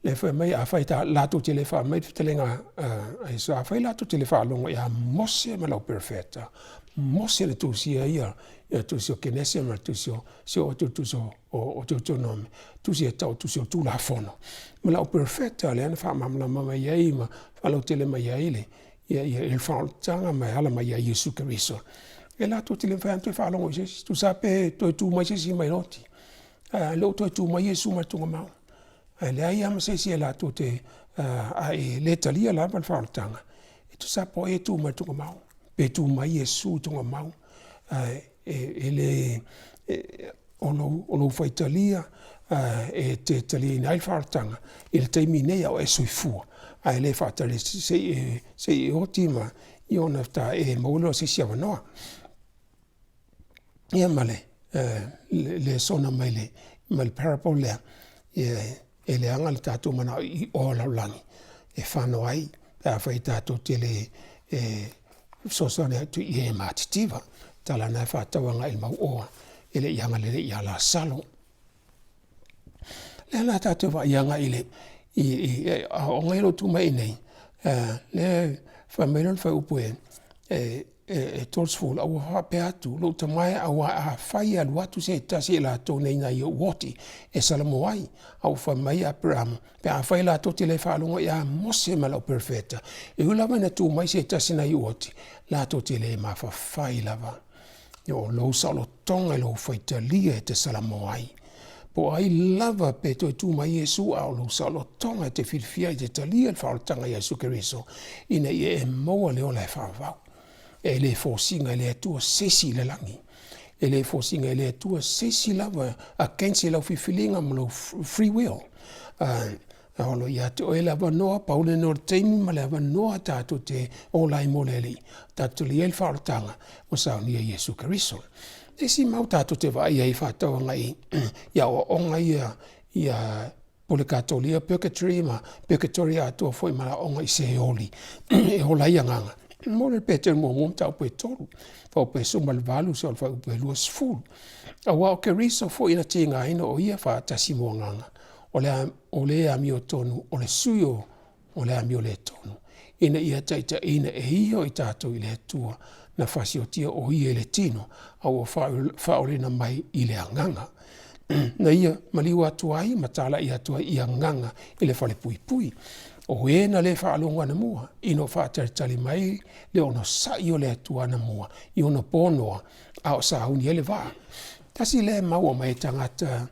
le fai mai afai latou te le faa mai le fetalaiga a Iesu, afai latou te le faalogo ia Mose ma le auperofeta, Mose na tusia ia, ia tusi o Kenese ma le tusi o si o atu tusi o Deuteronome, tusi e tau tusi o Tulafono. Ma le auperofeta lea na faamalamalama mai ai ma faalautele mai ai le ia ia le faaolataga ma e ala mai ia Iesu Keriso. E latou te le mafai ona toe faalogo i se isi, tusa pe toe tu mai se isi mai loti. A le o toe tu mai Iesu mai le tuugamau. Ae leai lava ma se isi e latou te a e le talia lava le faaolataga, e tusa po o ai e tu mai i le tuugamau, pe tu mai Iesu i tuugamau, e le, o lou faitalia e te taliaina ai le faaolataga i le taimi nei a o e soifua, ae le faatali se i e oti ma ona faatoa e maua lea o se isi avanoa. Ia ma le lesona mai le mai le parable lea, e leaga le tatou manao i o lalolagi e fano ai pe afai tatou te le fesoasoani atu i e matitiva. Tala na e faatau agai i le mauoa e le i agalelei ia Lasalo. Lea la tatou vaai agai i le i aoaoga ia o lo o tuu mai i inei, lea fai mai lona fuaiupu e 30, a ua faapea atu lou tama e, aua afai e alu atu se tasi e latou nei nai ou oti e salamo ai, a ua fai mai Aperamo, pe afai latou te le faalogo ia Mose ma le auperofeta, e ui lava ina tu mai se tasi nai ou oti, latou te le mafafai lava. O lou saolotoga i lou faitalia e te salamo ai. Po o ai lava pe toe tu mai Iesu, a o lou saolotoga e te filifia i te talia le faaolataga ia Iesu Keriso, ina ia e maua le ola e faavavau. E le fosiga e le Atua se isi i le lagi. E le fosiga e le Atua se isi lava against i lau filifiliga ma lou free will. A o lo o ia te oe le avanoa, pau lena o le taimi ma le avanoa tatou te ola ai mo le Alii, tatou te ai le faaolataga ua saunia e Iesu Keriso. E isi mau tatou te vaai ai faatau agai i aoaoga ia ia. Pulekatolia, Purgatory ma Purgatory atoa foi ma aoga i Seoli e ola ai agaga. Mo le Peteru muamua mataupu e 3, fuaiupu e 18 seia oo i le fuaiupu e 20. Aua o Keriso foi na tigaina o ia faatasi mo agaga, o le, o le amiotonu, o le sui o le amio le tonu, ina ia taitaiina e ia o i tatou i le Atua, na fasiotia o ia i le tino, a ua faaolaina mai i le agaga. Na ia maliu atu ai ma talai atu ai i agaga i le falepuipui. O e na le faalogo anamua ina ua faatalitali mai le onosai o le Atua anamua i ona po noa a o sauni ai le vaa. Tasi lea e maua mai e tagata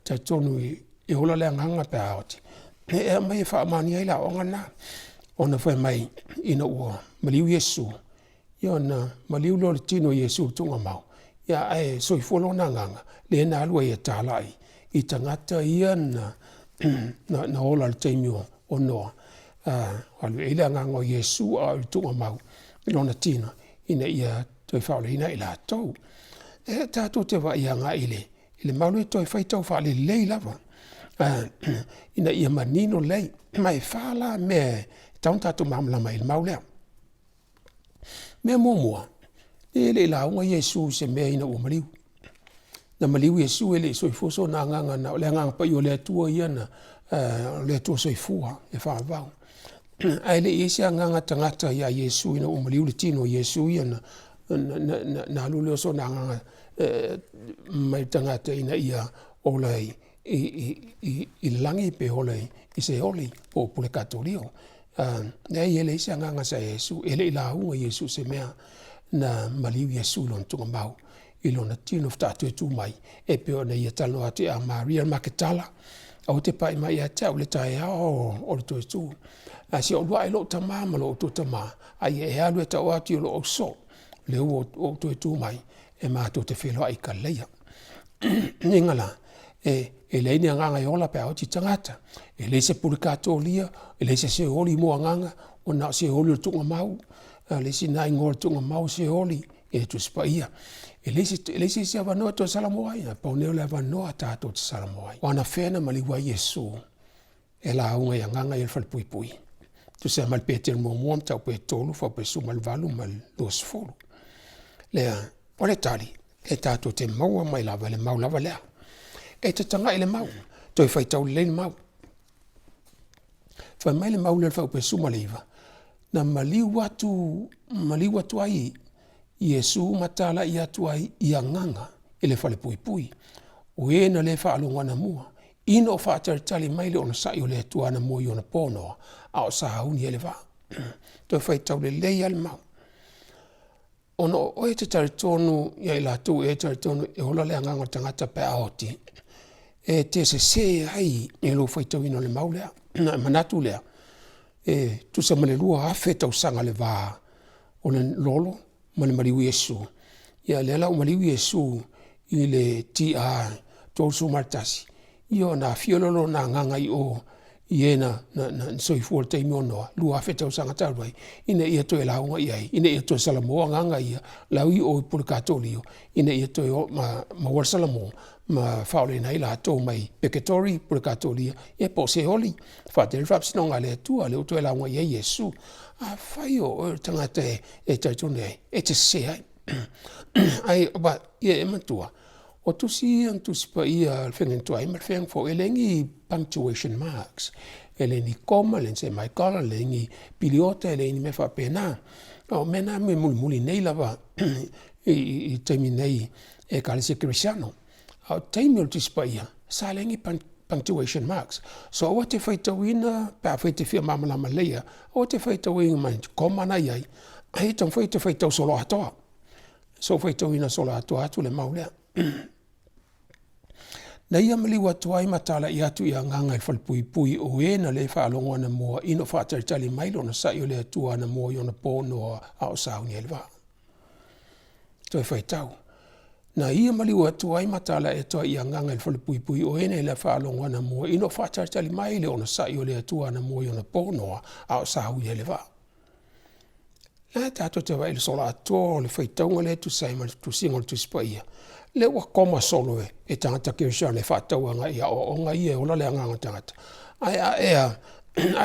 talitonu e ola le agaga pe a oti, e aumai e faamaonia ai le aoaoga lena. Ona fai mai ina ua maliu Iesu, ia ona maliu lea o le tino o Iesu i le tuugamau, ia ae soifua lona agaga lea na alu ai e talai i tagata ia na ola i le taimi o Noa, alu i ai le agaga o Iesu a o i le tuugamau i lona tino ina ia toe faaolaina i latou. E tatou te vaai agai i le mau lea toe faitau faalelei lava ina ia manino lelei. Ma e fa la mea e tatau ona tatou malamalama ai i le mau lea. Mea muamua, e le i lauga Iesu i se mea ina ua maliu. Na maliu Iesu e le i soifua sona agaga na o le Agaga Paia o le Atua ia na, o le Atua Soifua e faavavau. Ae le i i ai se agaga tagata ia Iesu ina ua maliu le tino o Iesu ia na alu lea o sona agaga mai le tagata ina ia ola i le lagi pe ola i Seoli po o Pulekatolio. Leai e leai se agaga sa ia Iesu, e le i lauga Iesu i se mea na maliu Iesu i lona tuugamau i lona tino faatoa toe tu mai e pei ona ia talanoa atu ia Maria le Maketala, aua te pai mai ia te au i le taeao o le toe tu. Ae se i ou alu ae i lou tama ma lo outou Tama, a ia e alu e tau atu i lou au sosoo, o lea ua ou toe tu mai e matou te feiloai i Kalileia. Uiga la, e leai ni agaga e ola pe a oti tagata, e leai se pulekatolia, e leai se seoli mo agaga, ua na o seoli o le tuugamau. O le isi lena igoa o le tuugamau o seoli i le Tusi Paia. E leai se isi avanoa e toe salamo ai, na pau lenei o le avanoa tatou te salamo ai. O anafea na maliu ai Iesu e lauga i agaga ia i le falepuipui? Tusa ma le Peteru muamua mataupu e 3 fuaiupu e 18 ma le 20. Lea, o le tali, e tatou te maua mai lava i le mau lava lea. E te tagai i le mau, toe faitau lelei le mau. Fai mai le mau lea i le fuaiupu e 19, na maliu atu, maliu atu ai Iesu ma talai atu ai i agaga i le falepuipui, o e na le faalogo anamua, ina o faatalitali mai le onosai o le Atua anamua i ona po noa, a o sauni ai le vaa. Toe faitau lelei lava le mau. Ona o oe e te talitonu ia i latou e talitonu e ola le agaga o le tagata pe a oti, e te sese ai i lou faitauina o le mau lea. Ona e manatu lea, e tusa ma le 2000 tausaga le va o le lolo ma le maliu Iesu. Ia lea la ua maliu Iesu i le TA 31, ia ona afio lea o lona agaga i o i e na soifua i le taimi o Noa, 2000 tausaga talu ai, ina ia toe lauga i ai, ina ia toe salamo agaga ia, lau i o i Pulekatolio, ina ia toe maua le salamo ma faaolaina ai latou mai Peketory, Pulekatolia, ia po o Seoli, faatele le faamasinoga a le Atua, lea ua toe lauga i ai Iesu. Afai o oe o le tagata e talitonu i ai, e te sese ai. Ai, ia e matua, o tusi ia na Tusi Paia a le Feagaiga Tuai ma le Feagaiga Fou, e leai ni punctuation marks, e leai ni koma, e leai ni semicolon, e leai ni piliota, e leai ni mea faapena. O mea na e mulimuli nei lava i taimi nei e Ekalesia Kerisiano. A o taimi o le Tusi Paia, sa leai ni punctuation marks. So aua te faitauina pe afai e te fia malamalama lelei lava, aua te faitauina ma ni koma na i ai, ae taumafai e te faitau solo atoa. So faitauina solo atoa atu le mau lea. Na ia maliu atu ai ma talai atu i agaga i le falepuipui o e na le faalogo anamua ina o faatalitali mai le onosai o le Atua anamua i ona po noa a o sauni ai le vaa. Toe faitau. Na ia maliu atu ai ma talai atu ai i agaga i le falepuipui o e na le faalogo anamua ina o faatalitali mai le onosai o le Atua anamua i ona po noa a o sauni ai le vaa. La tatou te vaai i le solo atoa o le faitauga lea e tusa ai ma le tusiga o le Tusi Paia. Lea ua koma solo e tagata kerisiano e faatau agai i aoaoga ia e ola le agaga o le tagata. Ae a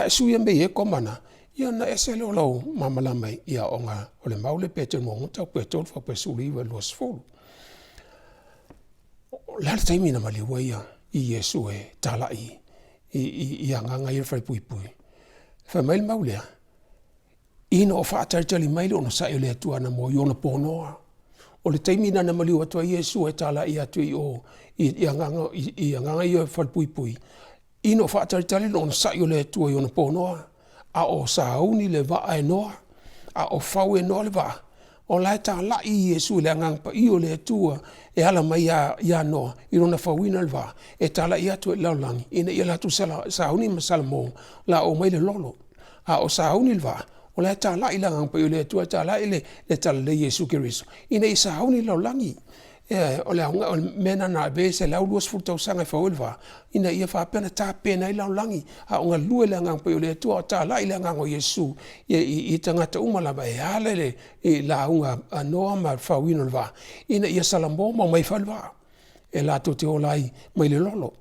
e suia mea e i ai koma na, ia ona ese lea o lou malamalama i aoaoga o le mau lea pe e te lua pe tolu, 19 i le 20. O le a le taimi na maliu ai Iesu e talai i agaga ia o le falepuipui? Fai mai le mau lea, ina ua faatalitali mai le onosai o le Atua anamua i onapo noa. O le taimi lena na maliu atu ai Iesu e talai atu i o i agaga ia o le falepuipui, ina o faatalitali le onosai o le Atua i onapo noa, a o sauni le vaa e Noa, a o fau e Noa le vaa, o la e talai Iesu i le Agaga Paia o le Atua e ala mai ia Noa i lona fauina o le vaa, e talai atu ai i le lalolagi ina ia latou sauni ma salamo, o le a oo mai le lolo. A o sauni le vaa, o la e talai le Agaga Paia o le Atua e talai le Talalelei i Iesu Keriso ina ia sauni le lalolagi. Ioe, o le mea lena na ave ai le 120 tausaga e fau ai le va, ina ia faapea ona tapena ai le lalolagi a o galue le Agaga Paia o le Atua a o talai le Agaga o Iesu i tagata uma lava e ala i le lauga a Noa ma le fauina o le vaa, ina ia salamo ma omai e fai le vaa e latou te ola ai mai le lolo.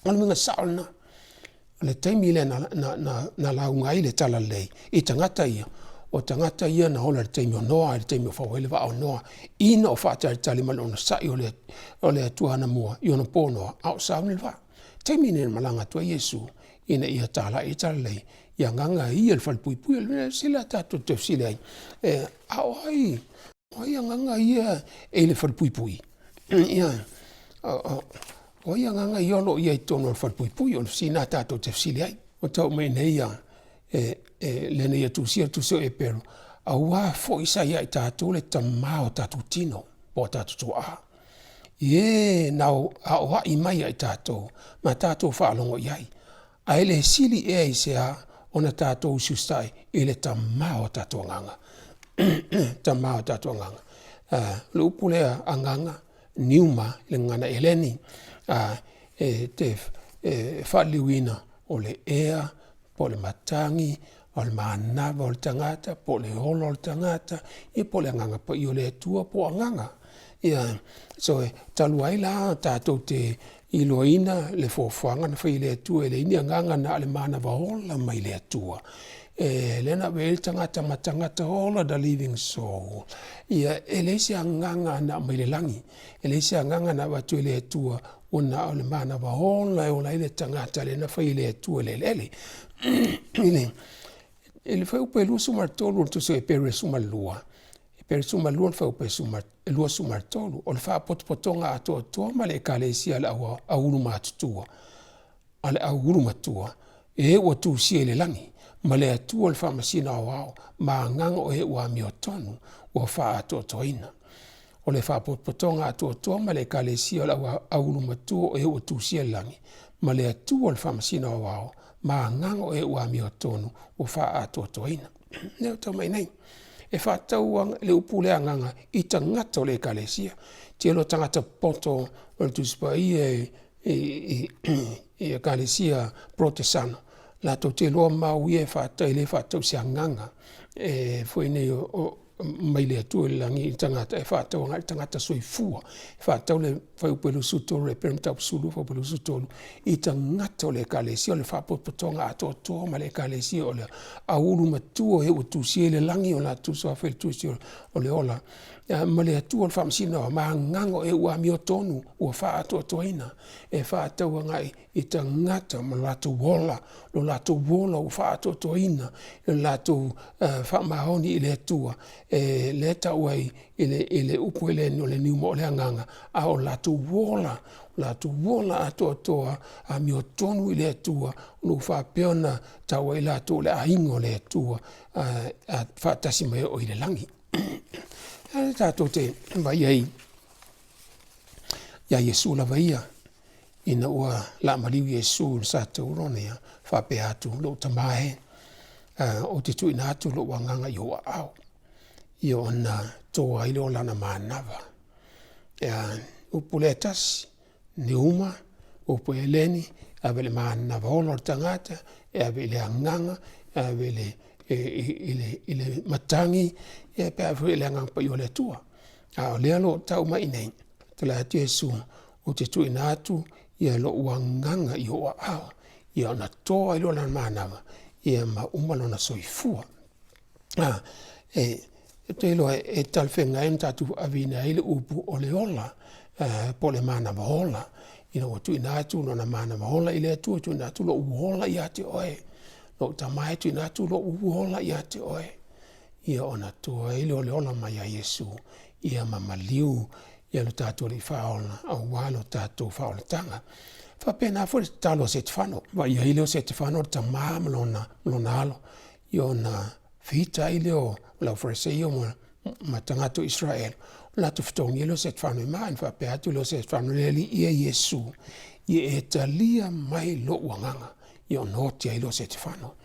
O le uiga sao lena, o le taimi lea na lauga ai le Talalelei i tagata ia, o tagata ia na ola i le taimi o Noa, i le taimi na fau ai le vaa o Noa, ina o faatalitali ma le onosai o le Atua anamua i onapo noa a o sauni le vaa. O le taimi lenei na malaga atu ai Iesu ina ia talai ai le talalelei i agaga ia o le falepuipui. O le mea sili lava tatou te fesili ai, a o ai agaga ia e i le falepuipui? O ai agaga ia o lo o i ai i totonu o le falepuipui? O le fesili lena tatou te fesili ai. Ua tau mai nei e lena ia tusia le tusi o Eperu, aua foi sa ia i tatou le tama o tatou tino po o tatou tuaa, i e na aoai mai ia i tatou ma tatou faalogo i ai, ae le sili ea i se a ona tatou usiusitai i le Tama o tatou agaga. Tama o tatou agaga. O le upu lea agaga, niuma i le gagana Eleni, e te faaliliuina o le ea, po o le matagi, o le manava o le tagata, po o le ola o le tagata, ia po o le Agaga Paia o le Atua po o agaga. Ia, so e talu ai la tatou te iloaina le fuafuaga na fai e le Atua, e leai ni agaga na o le manava ola mai le Atua. E lea na ave ai le tagata ma tagata ola, the living soul. Ia, e leai se agaga na aumai le lagi, e leai se agaga na avatu e le Atua, ua na o le manava ola e ola ai le tagata lea na fai e le Atua i le eleele. I le fuaiupu e 23 o le Tusi o Epere 12, Epere 12 le fuaiupu e 23, o le faapotopotoga atoatoa ma le Ekalesia a le au ulumatutua, a le au ulumatua, e ua tusia i le lagi, ma le Atua le faamasino aoao ma agaga o e ua amiotonu ua faaatoatoaina. O le faapotopotoga atoatoa ma le Ekalesia o le au ulumatua o e ua tusia i le lagi, ma le Atua le faamasino aoao ma agaga o e ua amiotonu ua faaatoatoaina. Lea ua tau mai nei, e faatatau le upu lea agaga i tagata o le Ekalesia. Tele o tagata popoto o le Tusi Paia i Ekalesia Polotesano, latou te iloa mau ia e faatatau, e le faatatau i se agaga e foi nei o mai le Atua i le lagi i le tagata, e faatatau agai i le tagata soifua. E faatatau le fuaiupu e 23 o le Epere Mataupu 12 fuaiupu 23 i tagata o le Ekalesia, o le faapotopotoga atoatoa ma le Ekalesia o le au ulumatua e ua tusia i le lagi o latou suafa i le tusi o le ola ma le Atua o le faamasinoga ma agaga o e ua amiotonu ua faaatoatoaina e faatatau agai i tagata ma lo latou ola, lo latou ola ua faaatoatoaina i lo latou faamaoni i le Atua, e lea e tau ai i le upu Helene o le niuma o le agaga, a o latou ola, o latou ola atoatoa amiotonu i le Atua, o lo o faapea ona tau ai latou o le aiga o le Atua, faatasi mai o i le lagi. A tatou te vaai ai iā Iesu lava ia, ina ua laa maliu Iesu i le sa taurona ia, faapea atu, lou Tama e, ou te tuuina atu lou agaga i ou aao, ia ona toa ai lea o lana manava. Ia, upu lea e tasi, niuma, upu eleni, ave i le manava ola o le tagata, e ave i le agaga, e ave i le matagi, ia pe ave foi i le Agaga Paia o le Atua. A o lea o lo o tau mai i inei, tala atu Iesu, ou te tuuina atu ia lou agaga i ou aao, ia ona toa ai lea o lana manava, ia ma uma lona soifua. Ou te iloa e talafeagai ona tatou aveina ai le upu o le ola po o le manava ola, ina ua tuuina atu lona manava ola i le Atua, tuuina atu lou ola ia te oe, lou Tama e tuuina atu lou ola ia te oe, ia ona toa ai lea o le ola mai ia Iesu, ia ma maliu ia lo tatou Alii Faaola aua lo tatou faaolataga. E faapena foi le tatalo a Setefano, vaaia ai lea o Setefano le tama ma lona alo, ia ona fita ai lea o le aufaifaariseio ma tagata o Isaraelu, ona latou fetogia lea o Setefano i ma, ona faapea atu lea o Setefano, Le Alii e Iesu, ia e talia mai lou agaga, ia ona oti ai lea o Setefano.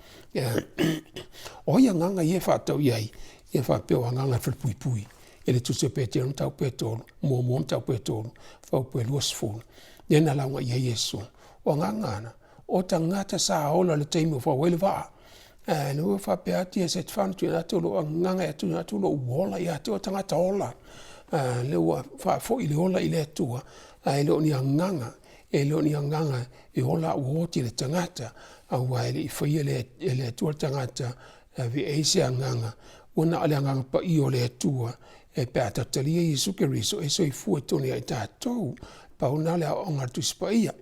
O ai agaga ia e faatatau i ai? Ia faapea o agaga o le falepuipui i le Tusi a Petelo mataupu e 3, muamua mataupu e 3, fuaiupu e 20, lea na lauga i ai Iesu. O agaga na, o tagata sa ola i le taimi o fau ai le vaa. Ae lea ua faapea atu ia Setefano, tuuina atu lou agaga, tuuina atu lou ola ia te oe tagata ola. Lea ua faafoi le ola i le Atua, ae le o ni agaga, e le o ni agaga e ola a ua oti le tagata, aua e le i faia e le Atua le tagata e ave i ai se agaga, ua na o le Agaga Paia o le Atua, e pe a tatou talia Iesu Keriso e soifua i totonu ia i tatou. Pau lena o le aoaoga a le Tusi Paia,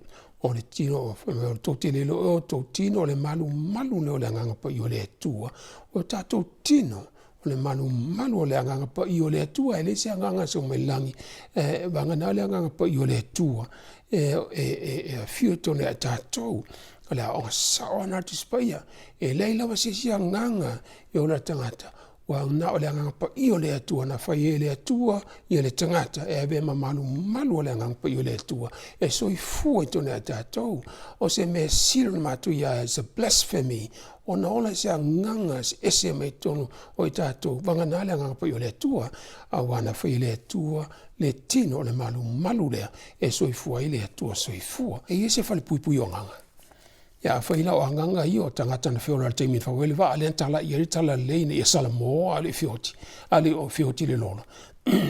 o le tino, tou te le iloa ea o tou tino o le malumalu lea o le Agaga Paia o le Atua, o tatou tino o le malumalu o le Agaga Paia o le Atua, e leai se agaga e sau mai le lagi, e vagana le Agaga Paia o le Atua e afio i totonu ia i tatou. O le aoaoga sao lena a le Tusi Paia. E leai lava se isi agaga e ola ai le tagata, ua na o le Agaga Paia o le Atua na fai ai e le Atua ia le tagata e avea ma malumalu o le Agaga Paia o le Atua e soifua i totonu ia i tatou. O se mea sili ona matuia, it's a blasphemy, ona ola i se agaga ese mai totonu o i tatou, vagana le Agaga Paia o le Atua, aua na fai e le Atua le tino o le malumalu lea e soifua ai le Atua soifua. E i ai se falepuipui o agaga. Ia afai la o agaga ia o tagata na feola i le taimi na fau ai le vaa lea na talai ai le talalelei ina ia salamo a o le i feoti, a le i feoti le lola.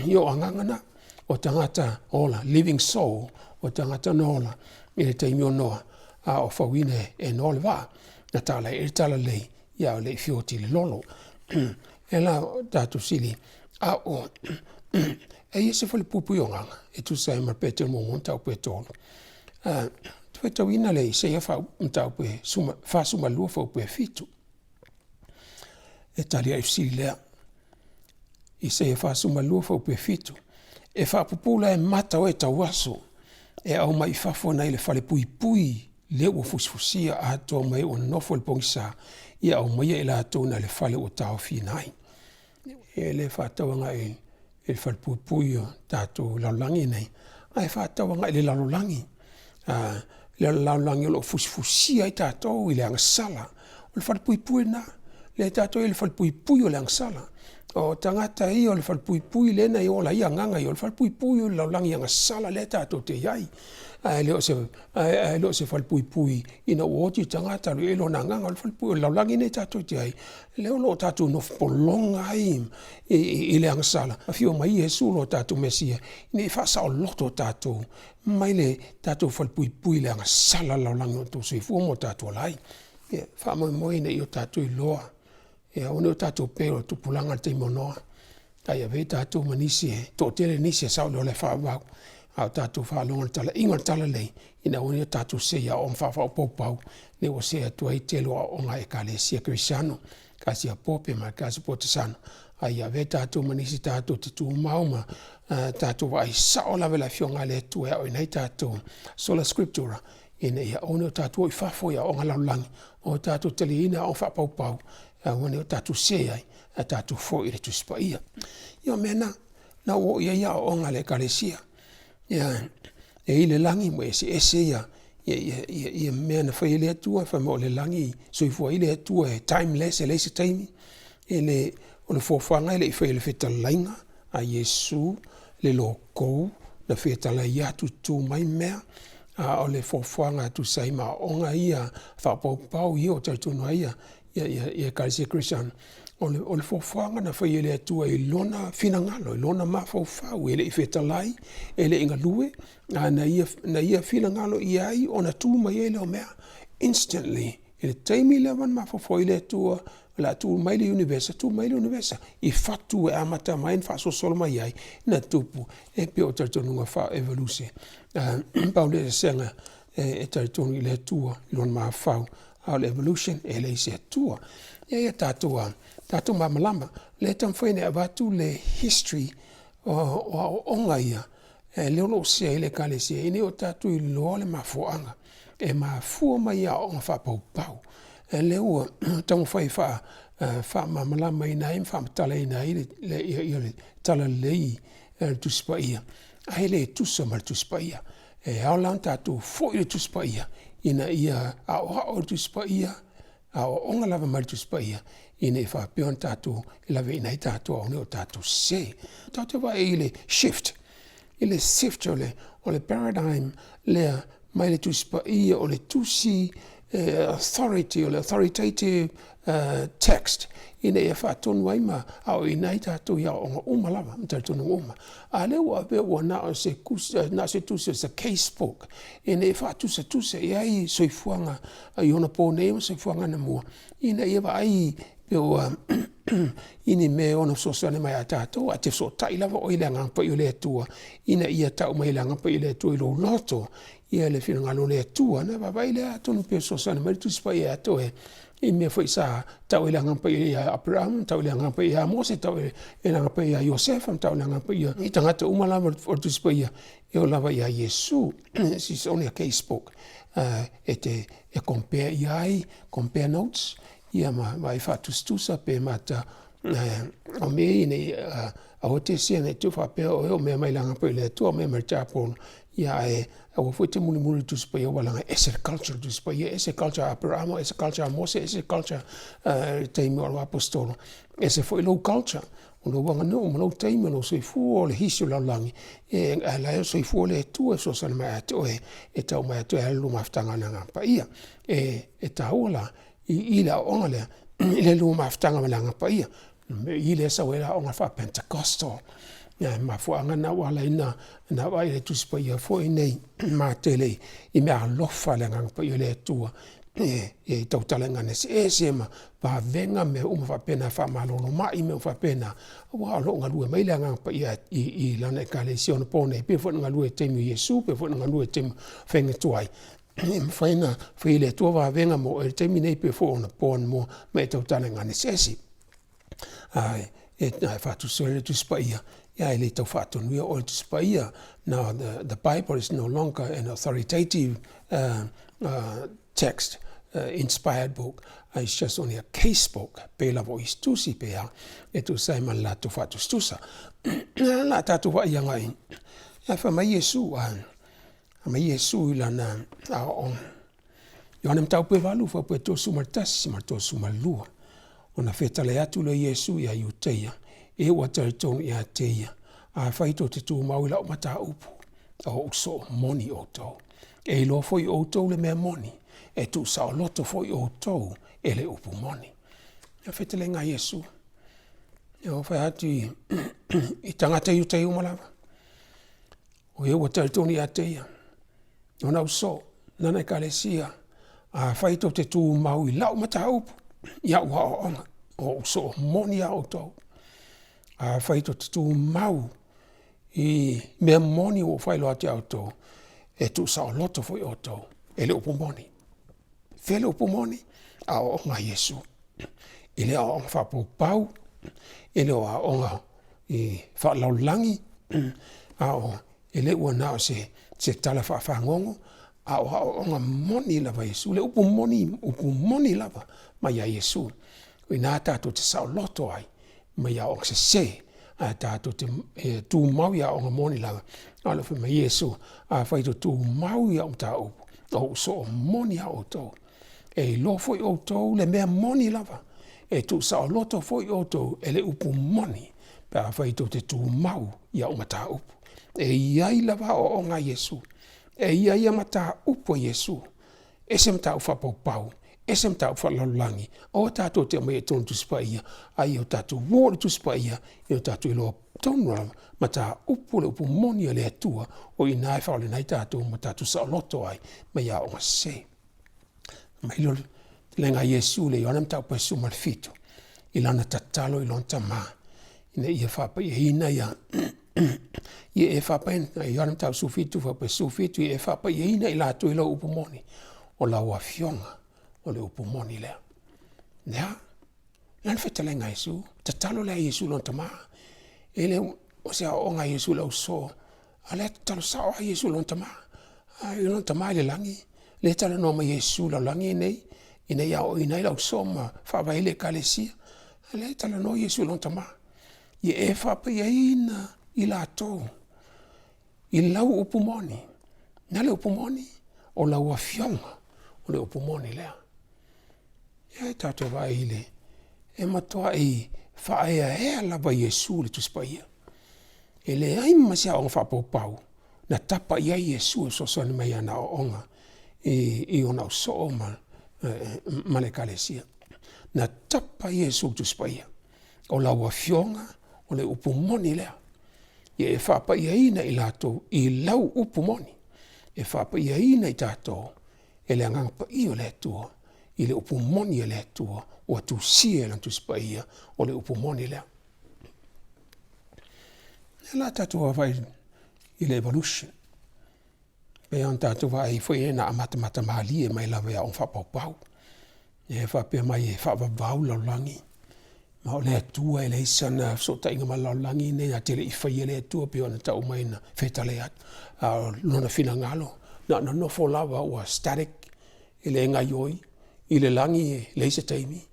Ia o agaga na, o tagata ola, living soul, o tagata na ola i le taimi o Noa, a o fauina e Noa le vaa, na talai ai le talalelei, ia a o le i feoti le lolo. E la tatou sili, a o e i ai se falepuipui o agaga e tusa ai ma le Petelo muamua mataupu e 3. Faitauina le Isaia mataupu e 42 fuaiupu e 7. E tali ai le fesili lea. Isaia 42 fuaiupu e 7. E faapupula e mata o e tauaso, e aumai i fafo nai le falepuipui lea ua fusifusia atoa mai ua nofo i le pogisa, ia aumaia i latou nai le fale ua taofiina ai. E le faatau agai i le falepuipui o tatou lalolagi nei, ae faatau agai i le lalolagi. Le lalolagi o lo o fusifusia ai tatou i le agasala. O le falepuipui lena, lea tatou i le falepuipui o le agasala. O tagata ia o le falepuipui lea na ola ai agaga ia, o le falepuipui o le lalolagi agasala lea tatou te i ai. Ae le o se, ae le o se falepuipui ina ua oti le tagata alu i ai lona agaga. O le falepuipui o le lalolagi lenei tatou te i ai, lea o lo o tatou nofo pologa ai i le agasala. Afio mai Iesu lo tatou Mesia ina ia faasaoloto tatou mai le tatou falepuipui i le agasala lalolagi o outou soifua ma o tatou ola ai. Ia faamoemoe ina ia o tatou iloa, ia aua ne i o tatou pei o le tupulaga i le taimi o Noa, a ia avea tatou ma nisi e toatele nisi e sao i le ola e faavavau, a o tatou faalogo i le talaiga o le talalelei, ina aua ne i o tatou seei i aoaoga faafaaopoopau, lea ua see atu ai le tele o aoaoga a Ekalesia Kerisiano, Ekalesia Pope ma Ekalesia Potasano, a ia avea tatou ma nisi tatou te tumau ma tatou vaai sao lava i le Afioga a le Atua e aoaoina ai tatou Sola Scriptura, ina ia aua ne i o tatou o i fafo i aoaoga lalolagi, o tatou taliaina aoaoga faapaupau, aua ne i o tatou se ai, ae tatou foi i le Tusi Paia. Ia o mea na, na ua oo i ai aoaoga a le Ekalesia. Ia, e i le lagi ua eseese ia ia mea na fai e le Atua, fai mai o le lagi, soifua ai le Atua e timeless, e leai se taimi. E le, o le foafoaga e le i faia i le fetalaiga a Iesu le lokou na fetalai atu tu mai mea, a o le foafoaga e tusa ai ma aoaoga ia faapaupau ia o talitonu ai ia Ekalesia Kerisiano. O le fuafuaga na faia e le Atua i Lona finagalo, i Lona mafaufau, e le i fetalai, e le i galue, ae na Ia finagalo i ai ona tu mai ai lea o mea, instantly. I le taimi lava na mafaufau ai le Atua o le a tu mai le iunivesa, tu mai le iunivesa, i fatu e amata mai ona faasolosolo mai ai, na tupu, e pei o talitonuga faale-evoluse. Pau lea o le eseesega e talitonu i le Atua i Lona mafaufau, a o le evolution e leai se Atua. Ia o tatou malamalama, o lea e taumafai nei e avatu le history o aoaoga ia, lea o lo o sea ai le Ekalesia, ina ia o tatou iloa le mafuaaga e mafua mai ai aoaoga faapaupau. O lea ua taumafai e faamalamalamaina ai ma faamatalaina ai le talalelei a le Tusi Paia, ae le tusa ma le Tusi Paia. E ao la ona tatou foi i le Tusi Paia ina ia aoao le Tusi Paia, aoaoga lava mai le Tusi Paia, ina ia faapea ona tatou laveaiina ai tatou aua ne i o tatou sese. Tatou te vaai i le shift, i le shift o le paradigm lea mai le Tusi Paia o le tusi authority, o le authoritative text ina ia faatonu ai ma aoaoina ai tatou i aoaoga uma lava ma talitonuga uma. A o lea ua avea ua na o se tusi o se case book ina ia faatusatusa i ai soifuaga i onapo nei ma soifuaga anamua ina ia vaai pe ua i ni mea e ono fesoasoani mai ia tatou. Ae te fesootai lava oe i le Agaga Paia o le Atua ina ia tau mai e le Agaga Paia o le Atua i lou loto le finagalo o le Atua, ona e vaavaai lea atonu pe fesoasoani mai le Tusi Paia ia te oe i mea foi sa tau ai le Agaga Paia ia Aperamo, tau ai le Agaga Paia ia Mose, tau ai le Agaga Paia ia Iosefa, tau ai le Agaga Paia i tagata uma lava o le Tusi Paia e oo lava ia Iesu. This is only a case book e te e compare i ai, compare notes, ia ma vaai faatusatusa pe mata o mea ia nei aua te sia nei te faapea o mea mai le Agaga Paia o le Atua, o mea mai le tiapolo, ia ae aua foi te mulimuli i le Tusi Paia aua leaga e ese le culture o le Tusi Paia, ese le culture a Aperamo, ese le culture a Mose, ese le culture i le taimi o alo aposetolo, ese foi lou culture, o lou aganuu ma lou taimi o lou soifua, o le hisi o le lalolagi, a o la e soifua le Atua e fesoasoani mai ia te oe e tau mai ia te oe e ala i le lua mafutaga ma le Agaga Paia. E taua la i le aoaoga lea i le lua mafutaga ma le Agaga Paia. O i lea e sau ai le aoga faa-Pentecostal. Ia, mafuaaga lena ua ala ai ona vaai i le Tusi Paia foi nei matele i meaalofa a le Agaga Paia o le Atua e tautala i gagana eseese ma vavega mea uma faapena, faamalolo mai mea uma faapena, aua o lo o galue mai le Agaga Paia i lana Ekalesia onapo nei, pei foi ona galue i le taimi o Iesu, pei foi ona galue i le taimi o faiga tuai. E mafai ona fai e le Atua vavega mo oe i le taimi nei pei foi ona po anamua ma e tautala i gagana eseese. Ae e faatusa ai le Tusi Paia, ia e le tau faatonuia oe le Tusi Paia. Now the Bible is no longer an authoritative text, inspired book, it's just only a case book, pei lava o isi tusi pe a, e tusa ai ma le latou faatusatusa. O le a tatou vaai agai, ae fai mai Iesu, fai mai Iesu i lana aoaoga, Ioane Mataupu e 8, fuaipua e 31 ma le 32. Ona fetalai atu lea o Iesu iā Iuteia, e ua talitonu ia te ia, afai tou te tumau i lau mataupu, o ou soo moni outou. E iloa foi outou le mea moni, e tuusaoloto foi outou e le upu moni. Ia fetalaiga a Iesu, ia fai atu i tagata Iuteia uma lava, O e ua talitonu ia te ia, ona au soo, nana Ekalesia, afai tou te tumau i lau mataupu, i au aoaoga, o ou soo moni iā outou. Afai tou te tumau i mea moni ua ou faailoa atu iā outou, e tuusaoloto foi outou e le upu moni. Fea le upu moni? Aoaoga a Iesu. E le aoaoga faapaupau, e le o aoaoga i faalaulagi, a o e le ua na o se tala faafagogo, a o aoaoga moni lava a Iesu. Le upu moni, upu moni lava mai ia Iesu. O i ina tatou te saoloto ai mai aoaoga sese, ae tatou te tumau i aoaoga moni lava. A o le fai mai Iesu, afai tou te tumau i au mataupu, o ou soo moni lava outou. E iloa foi outou le mea moni lava, e tuusaoloto foi outou e le upu moni, pe afai tou te tumau i au mataupu. E i ai lava aoaoga a Iesu, e i ai ia mataupu a Iesu, ese mataupu faapaupau. Ese mataupu faalelalolagi, aua tatou te aumaia i totonu o le Tusi Paia, a ia o tatou o i le Tusi Paia, ia o tatou iloa tonu lava mataupu le upu moni a le Atua, o i ina e faaleoleina ai tatou ma tatou saoloto ai mai aoaoga sese. Fai mai le fetalaiga a Iesu i le Ioane Mataupu 17 i lana tatalo i lona Tama ina ia faapaiaina ia e faapaia Ioane Mataupu 17 fuaiupu e 17, ia e faapaiaina i latou i lau upu moni, o lau Afioga o le upu moni lea. Lea, lea le fetalaiga a Iesu, tatalo lea a Iesu i lona Tama. E le o se aoaoga a Iesu i le ausoo, a o lea e tatalo sao lava Iesu i lona Tama. I lona Tama i le lagi, lea e talanoa mai ai Iesu i le lalolagi lenei, ina ia aoaoina ai le ausoo ma faavae ai le Ekalesia. A o lea e talanoa Iesu i lona Tama, ia e faapaiaina i latou i lau upu moni. O le a le upu moni? O lau Afioga o le upu moni lea. E tatou te vaai i le, e matuai faaeaea lava Iesu i le Tusi Paia. E leai ma se aoga faapaupau na tapa i ai Iesu e fesoasoani mai i ana aoaoga i ona ausoo ma le Ekalesia. Na tapa Iesu i le Tusi Paia, o lau Afioga o le upu moni lea, ia e faapaiaina i latou i lau upu moni, e faapaiaina i tatou e le Agaga Paia o le Atua i le upu moni a le Atua ua tusia i lana Tusi Paia, o le upu moni lea. O lea o le a tatou vaavaai i le evolution, pei ona tatou vaai foi na amatamata malie mai lava i aoga faapaupau, lea e faapea mai e faavavau le lalolagi, ma o le Atua e leai sana fesootaiga ma le lalolagi lenei na te le i faia le Atua pei ona tau mai na fetalai atu, a o lona finagalo na ona nofo lava ua static e le gaoioi i le lagi e leai se taimi,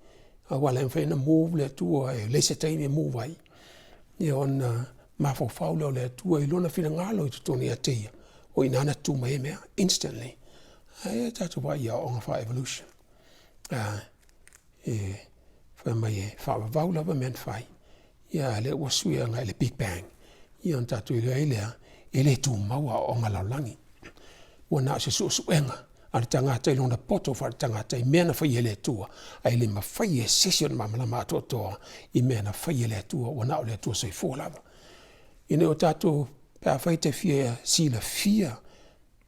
aua o la e mafai ona move le Atua e leai se taimi e move ai, ia ona mafaufau lea o le Atua i lona finagalo i totonu ia te ia, o i ina na tutu mai ai mea, instantly. Ae tatou vaai i aoaoga faa-evolution, e fai mai e faavavau lava mea na fai, a o lea ua sui agai i le big bang, ia ona tatou iloa ai lea, e le tumau aoaoga a le lalolagi. Ua na o se suesuega a le tagata i lona poto faaletagata i mea na faia e le Atua, ae le mafai e se isi ona malamalama atoatoa i mea na faia e le Atua, ua na o le Atua soifua lava. Ina ia o tatou, pe afai e te fia silafia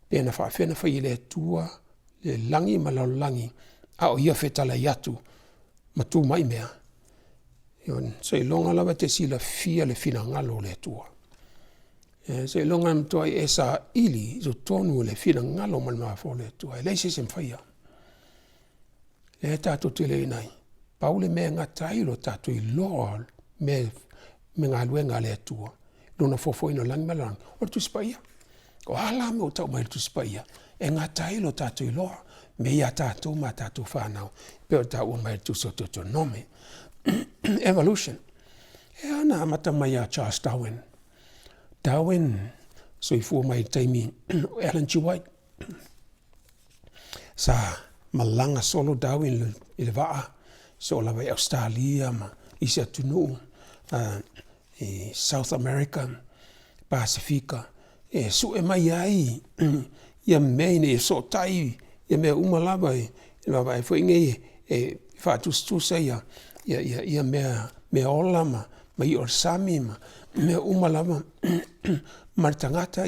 pe na faapefea ona fai e le Atua le lagi ma le lalolagi a o Ia fetalai atu ma tu mai mea, seiloga lava e te silafia le finagalo o le Atua. Seiloga e matua e saili i totonu o le finagalo ma le mafaufau o le Atua, e leai se isi e mafaia. O lea tatou te le i ai, pau le mea e gata ai lo tatou iloa mea me galuega a le Atua, lona fofoina o le lagi ma le lalolagi, o le Tusi Paia. O a la mea ua tau mai i le Tusi Paia, e gata ai lo tatou iloa mea ia a tatou ma a tatou fanau, pei ona taua mai e le Tusi o Deuteronome. Evolution, e a na amata mai ia Charles Darwin. Darwin, soifua mai i le taimi o Ellen G. White. Sa malaga solo Darwin i le vaa, soo lava i Ausetalia ma isi atunuu i South America, Pasefika, e sue mai ai ia mea ina ia fesootai ia mea uma lava i le vaavaai foi nei e faatusatusa ia mea ola ma i'a o le sami ma mea uma lava ma le tagata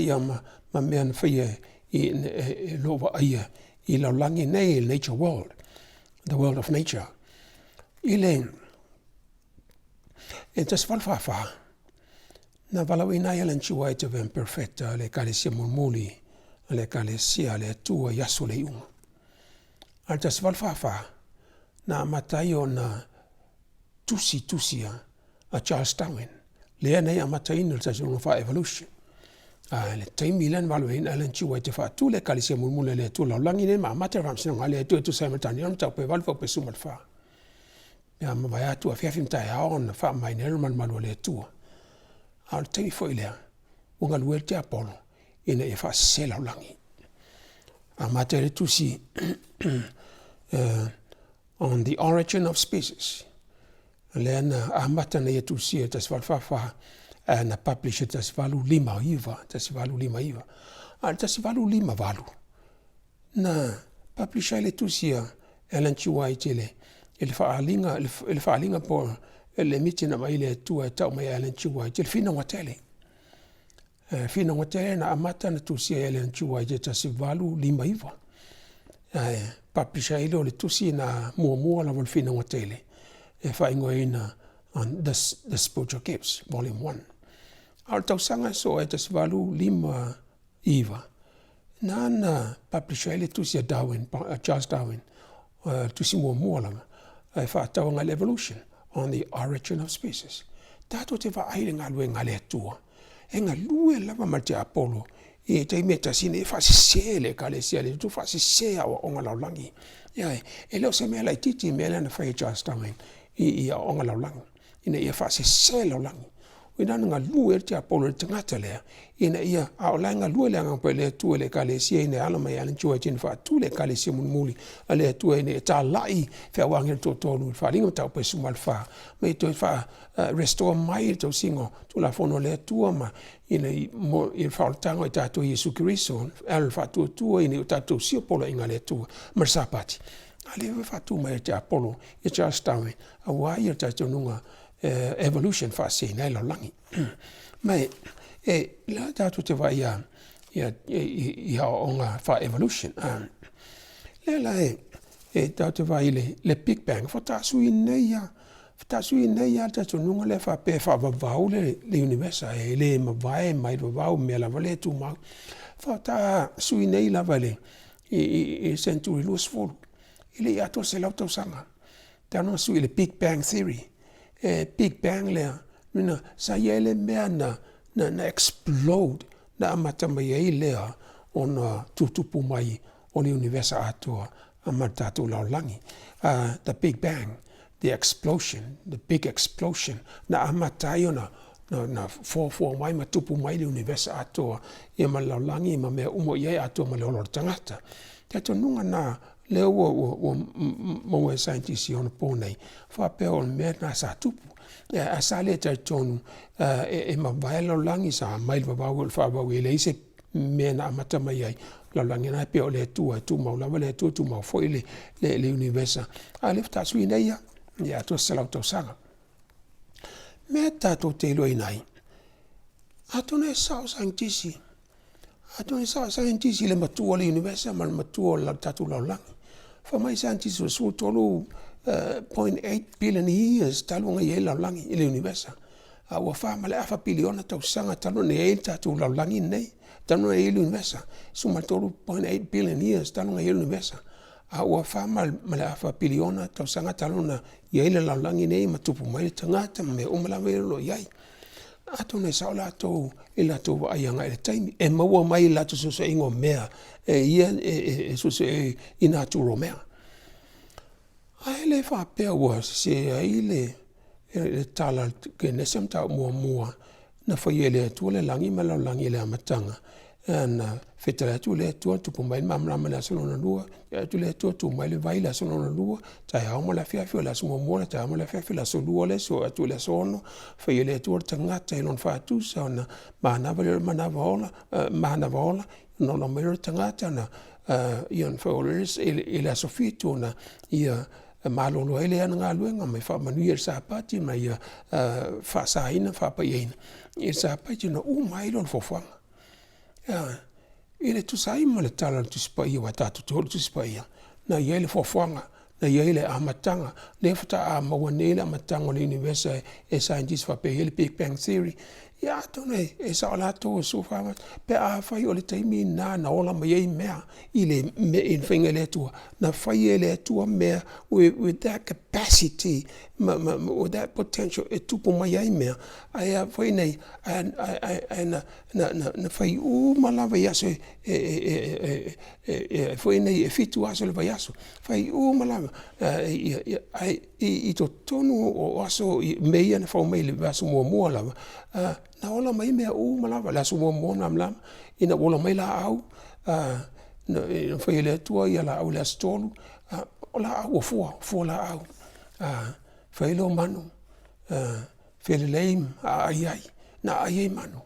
ma mea na faia e lo o vaaia i le lalolagi nei, nature world, the world of nature. I le 1844, na valaauina ai Ellen G. White e avea ma perofeta a le Ekalesia mulimuli a le Ekalesia a le Atua i aso o le iuga. A o le 1844, na amata ai ona tusi tusi a Charles Darwin, lea na ia amataina le talitonuga faa-evolution. A le taimi lea na valaauina Ellen G. White e faatu le Ekalesia mulimuli a le Atua lalolagi nei ma amata le faamasinoga a le Atua e tusa ai ma Taniela mataupu e 8 fuaiupu e 14. Ia ma vae atu afiafi ma taeao ona faamamaina ai le malumalu o le Atua. A o le taimi foi lea, ua galue ai le tiapolo ina ia faasese lalolagi. Amata ai le tusi On the Origin of Species, lea na amata na ia tusia i le 1844, ae na publish i le 1859, 1859. A o le 1858, na publish ai le tusi a Ellen G. White i le faaaliga po o le miti na aumai e le Atua e tau mai e Ellen G. White o le finauga tele. O le finauga tele na amata ona tusia e Ellen G. White i le 1859, ae publish ai lea o le tusi lena muamua lava o le finauga tele e faaigoaina The Spiritual Gifts Volume 1. A o le tausaga e sosoo ai 1859, na na publish ai le tusi a Darwin, Charles Darwin, o le tusi muamua lava e faatatau agai le evolution on the origin of species. Tatou te vaai i le galuega a le Atua, e galue lava ma le tiapolo i le taimi e tasi ina ia faasese le Ekalesia a le Atua, faasese aoaoga a le lalolagi. Ioe, e le o se mea laitiiti le mea lea na fai e Charles Darwin i aoaoga lalolagi ina ia faasese le lalolagi. O i ina na galue ai le tiapolo i le tagata lea ina ia, a o la e galue le Agaga Paia o le Atua i le Ekalesia ina ia ala mai e Ellen G. White ina faatu le Ekalesia mulimuli a le Atua ina ia talai feau a agelu toatolu i le Faaaliga Mataupu 14 ma ia toe faa restore mai le tausiga o Tulafono a le Atua ma ina i le faaolataga o i tatou i Iesu Keriso e ala i le faatuatua ina ia o tatou tausia poloaiga a le Atua ma le Sapati. A lea ua faatu mai e le tiapolo ia Charles Darwin aua ia talitonuga evolution faaseseina ai le lalolagi. Ma e la tatou te vaai i aoaoga faa-evolution. Lea la e tatou te vaai i le Big Bang, faatoa sui nei lava, faatoa sui nei lava le talitonuga lea faapea e faavavau le universe e le mavae mai le vavau mea lava lea e tumau. Faatoa sui nei lava i le seneturi 20, e le i atoa le 100 tausaga talu ona sui i le Big Bang Theory. E Big Bang lea, lona uiga sa i ai le mea na explode na amata mai ai lea ona tutupu mai o le universe atoa ma le tatou lalolagi. The Big Bang, the explosion, the big explosion na amata ai ona foafoa mai ma tupu mai le universe atoa ia ma le lalolagi ma mea uma o i ai atoa ma le ola o le tagata. Talitonuga lena lea ua maua e saienitisi i onapo nei, faapea o le mea lena sa tupu. Ae sa le talitonu e mavae le lalolagi, sa mai le vavau o le faavavau e leai se mea na amata mai ai lalolagi lena e pei o le Atua e tumau lava le Atua tumau foi le universe a o lea faatoa sui nei lava ia atoa se 100 tausaga. Mea tatou te iloaina ai, atonu e sao saienitisi, atonu e sao saienitisi i le matua o le universe ma le matua o le tatou lalolagi. Fai mai saienitisi ua 13.8 billion years talu ona i ai le lalolagi i le universe. A ua 4.5 piliona tausaga talu ona i ai le tatou lalolagi lenei, talu ona i ai le universe, 13.8 billion years talu ona i ai le universe. A ua 4.5 piliona tausaga talu ona i ai le lalolagi nei ma tupu mai le tagata ma mea uma lava ia o lo o i ai. Atonu e sao latou i latou vaai agai i le taimi e maua mai i latou suesuega o mea e ia e suesue ai i natura o mea. Ae le faapea ua sese ai le tala a le Kenese mataupu muamua na faia e le Atua le lagi ma le lalolagi i le amataga, na fetalai atu le Atua tupu mai le malamalama i le aso lona lua, fetalai atu le Atua tu mai le vai i le aso lona lua, taeao ma le afiafi, o le aso muamua le taeao ma le afiafi, o le aso lua le isi, oo atu i le aso 6, faia e le Atua le tagata i lona faatusa ona manava lea o le manava ola, manava ola, ona ola mai lea o le tagata ona fai lea i le aso 7 ona ia malolo ai lea o ana galuega ma ia faamanuia i le Sapati ma ia faasaina ma faapaiaina i le Sapati ona uma ai lea o le foafoaga. I le tusa ai ma le tala o le Tusi Paia aua tatou te o i le Tusi Paia, na i ai le foafoaga, na i ai le amataga, lea faatoa maua nei le amataga o le universe e scientist faapea e i ai le Big Bang Theory. Ia atonu e sao latou e suafa pe afai o le taimi lena na ola mai ai mea i le faiga e le Atua, na fai e le Atua mea with that capacity ma with that potential e tupu mai ai mea, ae a fai nei, ae na fai uma lava i aso e foi nei e 7 aso o le vaiaso, fai uma lava ae i totonu o aso mea ia na fau mai i le aso muamua lava, na ola mai mea uma lava. Le aso muamua na malamalama ina ua ola mai laau, na fai e le Atua ia laau i le aso 3, o laau ua fua, fua laau, fai lea o manu, felelei ma aai ai, na aai ai manu.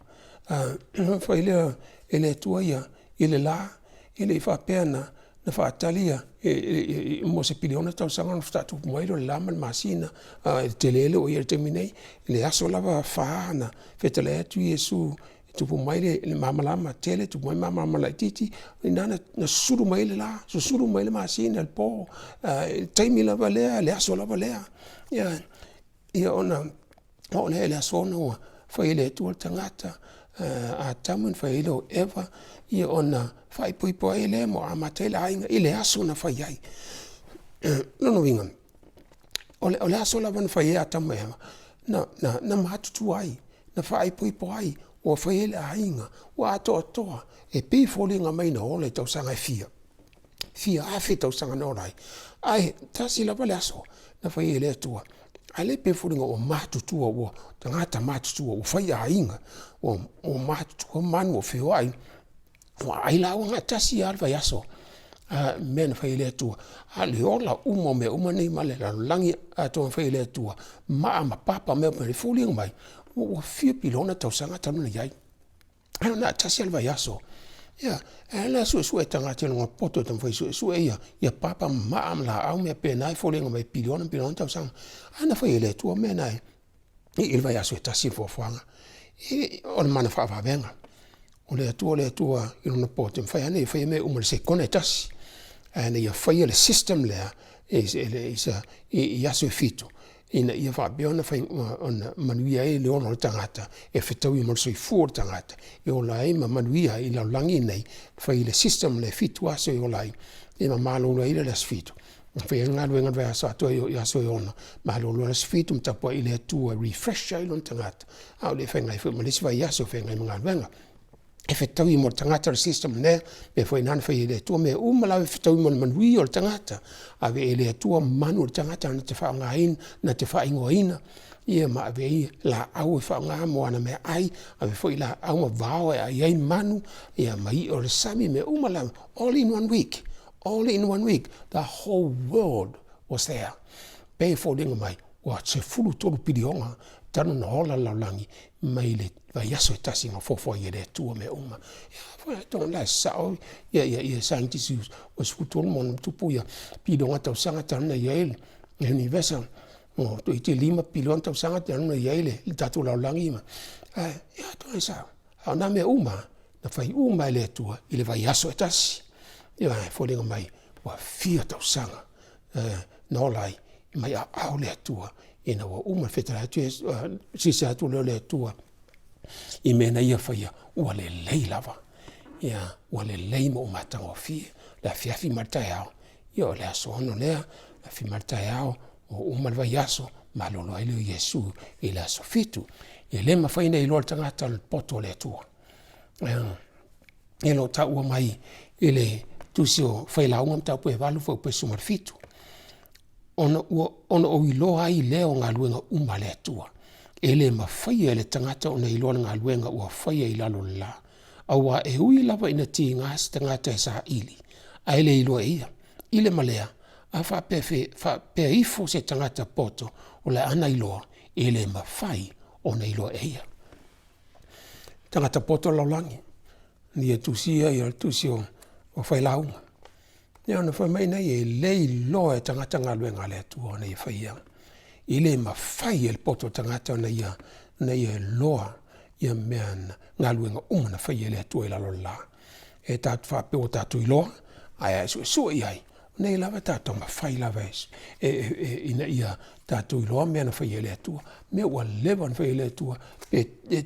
Ona fai lea e le Atua ia i le la, e le i faapea na Na faatali ia mo se piliona tausaga ona faatoa tupu mai lea o le la ma le masina, a o le tele lea ua i ai i le taimi nei. I le aso lava e fa na fetalai atu Iesu e tupu mai le malamalama tele tupu mai le malamalama laitiiti, o i ina na susulu mai ai le la, susulu mai ai le masina i le po, i le taimi lava lea, le aso lava lea. Ia ona oo lea i le aso 6 ua fai e le Atua le tagata, Atamu ona fai ai lea o Eva, ia ona faaipoipo ai lea ma amata ai le aiga i le aso na fai ai. O lona uiga, o le aso lava na fai ai Atamu ma Eva, na matutua ai, na faaipoipo ai, ua fai ai le aiga, ua atoatoa. E pei e foliga mai na ola i tausaga e fia, fia afe tausaga na ola ai, ae tasi lava le aso na fai ai e le Atua, a o lea e pei e foliga ua matutua, ua tagata matutua ua faiaiga, ua matutua manu ua feoai, ua aai lauga tasi lava le vaiaso a o mea na fai e le Atua. A o le ola uma o mea uma nei ma le lalolagi atoa na fai e le Atua, maa ma papa ma mea uma, e foliga mai ua fia piliona tausaga talu ona i ai, ae na o le tasi lava le vaiaso. Ia, e ala ona suesue e tagata i lona poto e taumafai e suesue ia papa ma maa ma laau ma mea faapena e foliga mai e piliona ma piliona tausaga, ae na fai e le Atua mea na i le vaiaso e tasi le fuafuaga. O le mana faavavega. O le Atua o le Atua i lona poto e mafai lava ona ia faia mea uma i le sekone e tasi, ae na ia faia le system lea i aso e 7 ina ia faapea ona manuia ai le ola o le tagata e fetaui ma le soifua o le tagata e ola ai ma manuia ai i le lalolagi lenei, fai le system lea e 7 aso e ola ai, ia ma malolo ai la i le aso 7. E fai ai le galuega i le vaiaso atoa i aso e 6, malolo i le aso 7 ma tapuai i le Atua e refresh ai lona tagata, a o le feagai foi ma le isi vaiaso e feagai ma galuega. E fetaui mo le tagata le system lea, mea foi lena na fai e le Atua mea uma lava e fetaui ma le manuia o le tagata, ave e le Atua manu o le tagata na te faaaogaina, na te faaigoaina, ia ma ave ai laau e faaaoga mo ana meaai, ave foi laau ma vao e aai ai manu, ia ma i'a o le sami, mea uma lava, all in one week, all in one week, the whole world was there. Pei e foliga mai ua 13 piliona talu ona ola le lalolagi mai le vaiaso e tasi na fofu ai e le Atua mea uma. Ia la e sao ia scientist ua 13 ma ona tupu ia piliona tausaga talu ona i ai le univesa o toeitiiti 5 piliona tausaga talu ona i ai le tatou lalolagi ma ae ia atonu e sao. A o nā mea uma na fai uma e le Atua i le vaiaso e tasi. Ia e foliga mai ua fia tausaga na ola ai mai aao le Atua ina ua uma le fetalai atu silasila atu lea o le Atua i mea na ia faia ua lelei lava. Ia ua lelei ma ua matagofie le afiafi ma le taeao. Ia o le aso 6 lea, afiafi ma le taeao, ua uma le vaiaso, malolo ai lea o Iesu i le aso 7. E le mafai ona iloa e le tagata le poto o le Atua. E le o taua mai i le tusi o Failauga mataupu e 8 fuaiupu e 17, ona ua ona ou iloa ai lea o galuega uma a le Atua. E le mafai e le tagata ona iloa le galuega ua faia i lalo o le la, aua e ui lava ina tiga se tagata e saili, ae le iloa e ia. I le ma lea, a faapea, faapea ifo se tagata poto o le a na iloa, e le mafai ona iloa e ia. Tagata poto lalolagi, ia tusia ia le tusi o Failauga. Ia ona fai mai nei, e le iloa e tagata galuega a le Atua ona ia faia. E le mafai e le poto o le tagata ona ia, ona ia iloa ia mea na, galuega uma na faia e le Atua i lalo o le la. E tatou faapea ua tatou iloa, ae a e suesue i ai, o nei lava e tatou taumafai lava e, ina ia tatou iloa mea na faia e le Atua, mea ua leva ona faia e le Atua, pe e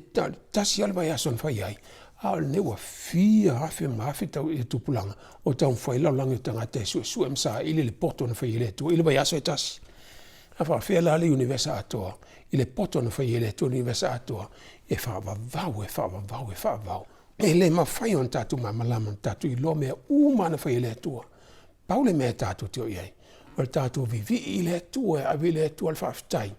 tasi lava le vaiaso na fai ai, a o lenei ua fia afe ma afe tau i tupulaga o taumafai le lalolagi o tagata e suesue ma saili le poto na faia e le Atua i le vaiaso e tasi. A faapefea la le iunivesa atoa i le poto na faia e le Atua i le iunivesa atoa e faavavau, e faavavau, e faavavau. E le mafai ona tatou malamalama ona tatou iloa mea uma na fai e le Atua. Pau le mea tatou te o i ai, o le tatou vivii i le Atua e ave i le Atua le faafetai,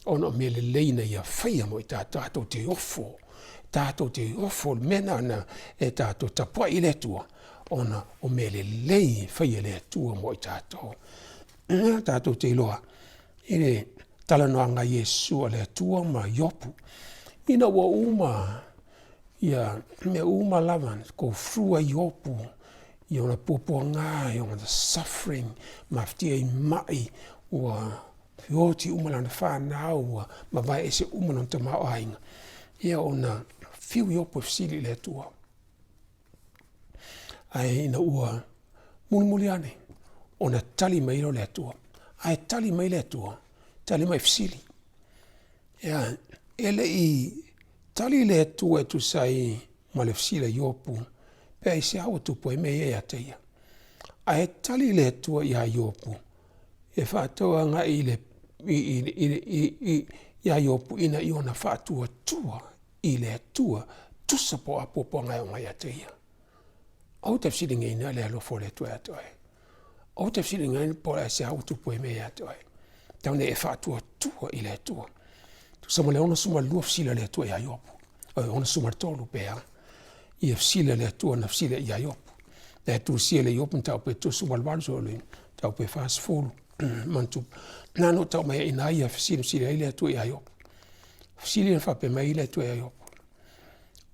ona o mea lelei na ia faia mo i tatou, tatou te ofo, tatou te ofo, le mea lena e tatou tapuai i le Atua, ona o mea lelei e faia e le Atua mo i tatou. Tatou te iloa i le talanoaga a Iesu a le Atua ma Iopu, ina ua uma ia mea uma lava, go through a Iopu. I ona puapuaga, i ona suffering, mafatia i mai, ua feoti uma lana fanau, ua mavae ese uma lona tamaoaiga. Ia ona fiu Iopu e fesili i le Atua. Ae ina ua mulimuli ane, ona tali mai lea o le Atua. Ae tali mai le Atua, tali mai i fesili. Ia, e le i tali le Atua e tusa ai ma le fesili a Iopu, pe aisea ua tupu ai mea ia ia te ia. Ae tali le Atua iā Iopu, e faatau agai i le, i, iā Iopu ina ia ona faatuatua i le Atua, tusa po o a puapuaga e oo mai ia te ia. Aua te fesiligaina le alofa o le Atua ia te oe. Aua te fesiligaina po o aisea ua tupu ai mea ia te oe. Tau ina e faatuatua i le Atua. Tusa ma le 62 fesili a le Atua ia Iopu. O le 63 pe a. Ia fesili a le Atua na fesili ia Iopu. Na e tusia le Iopu mataupu e 38 so le mataupu e 40 manatu. Na no tau mai ina ia fesili fesili ai le Atua ia Iopu. Fesili na faapea mai le Atua ia Iopu.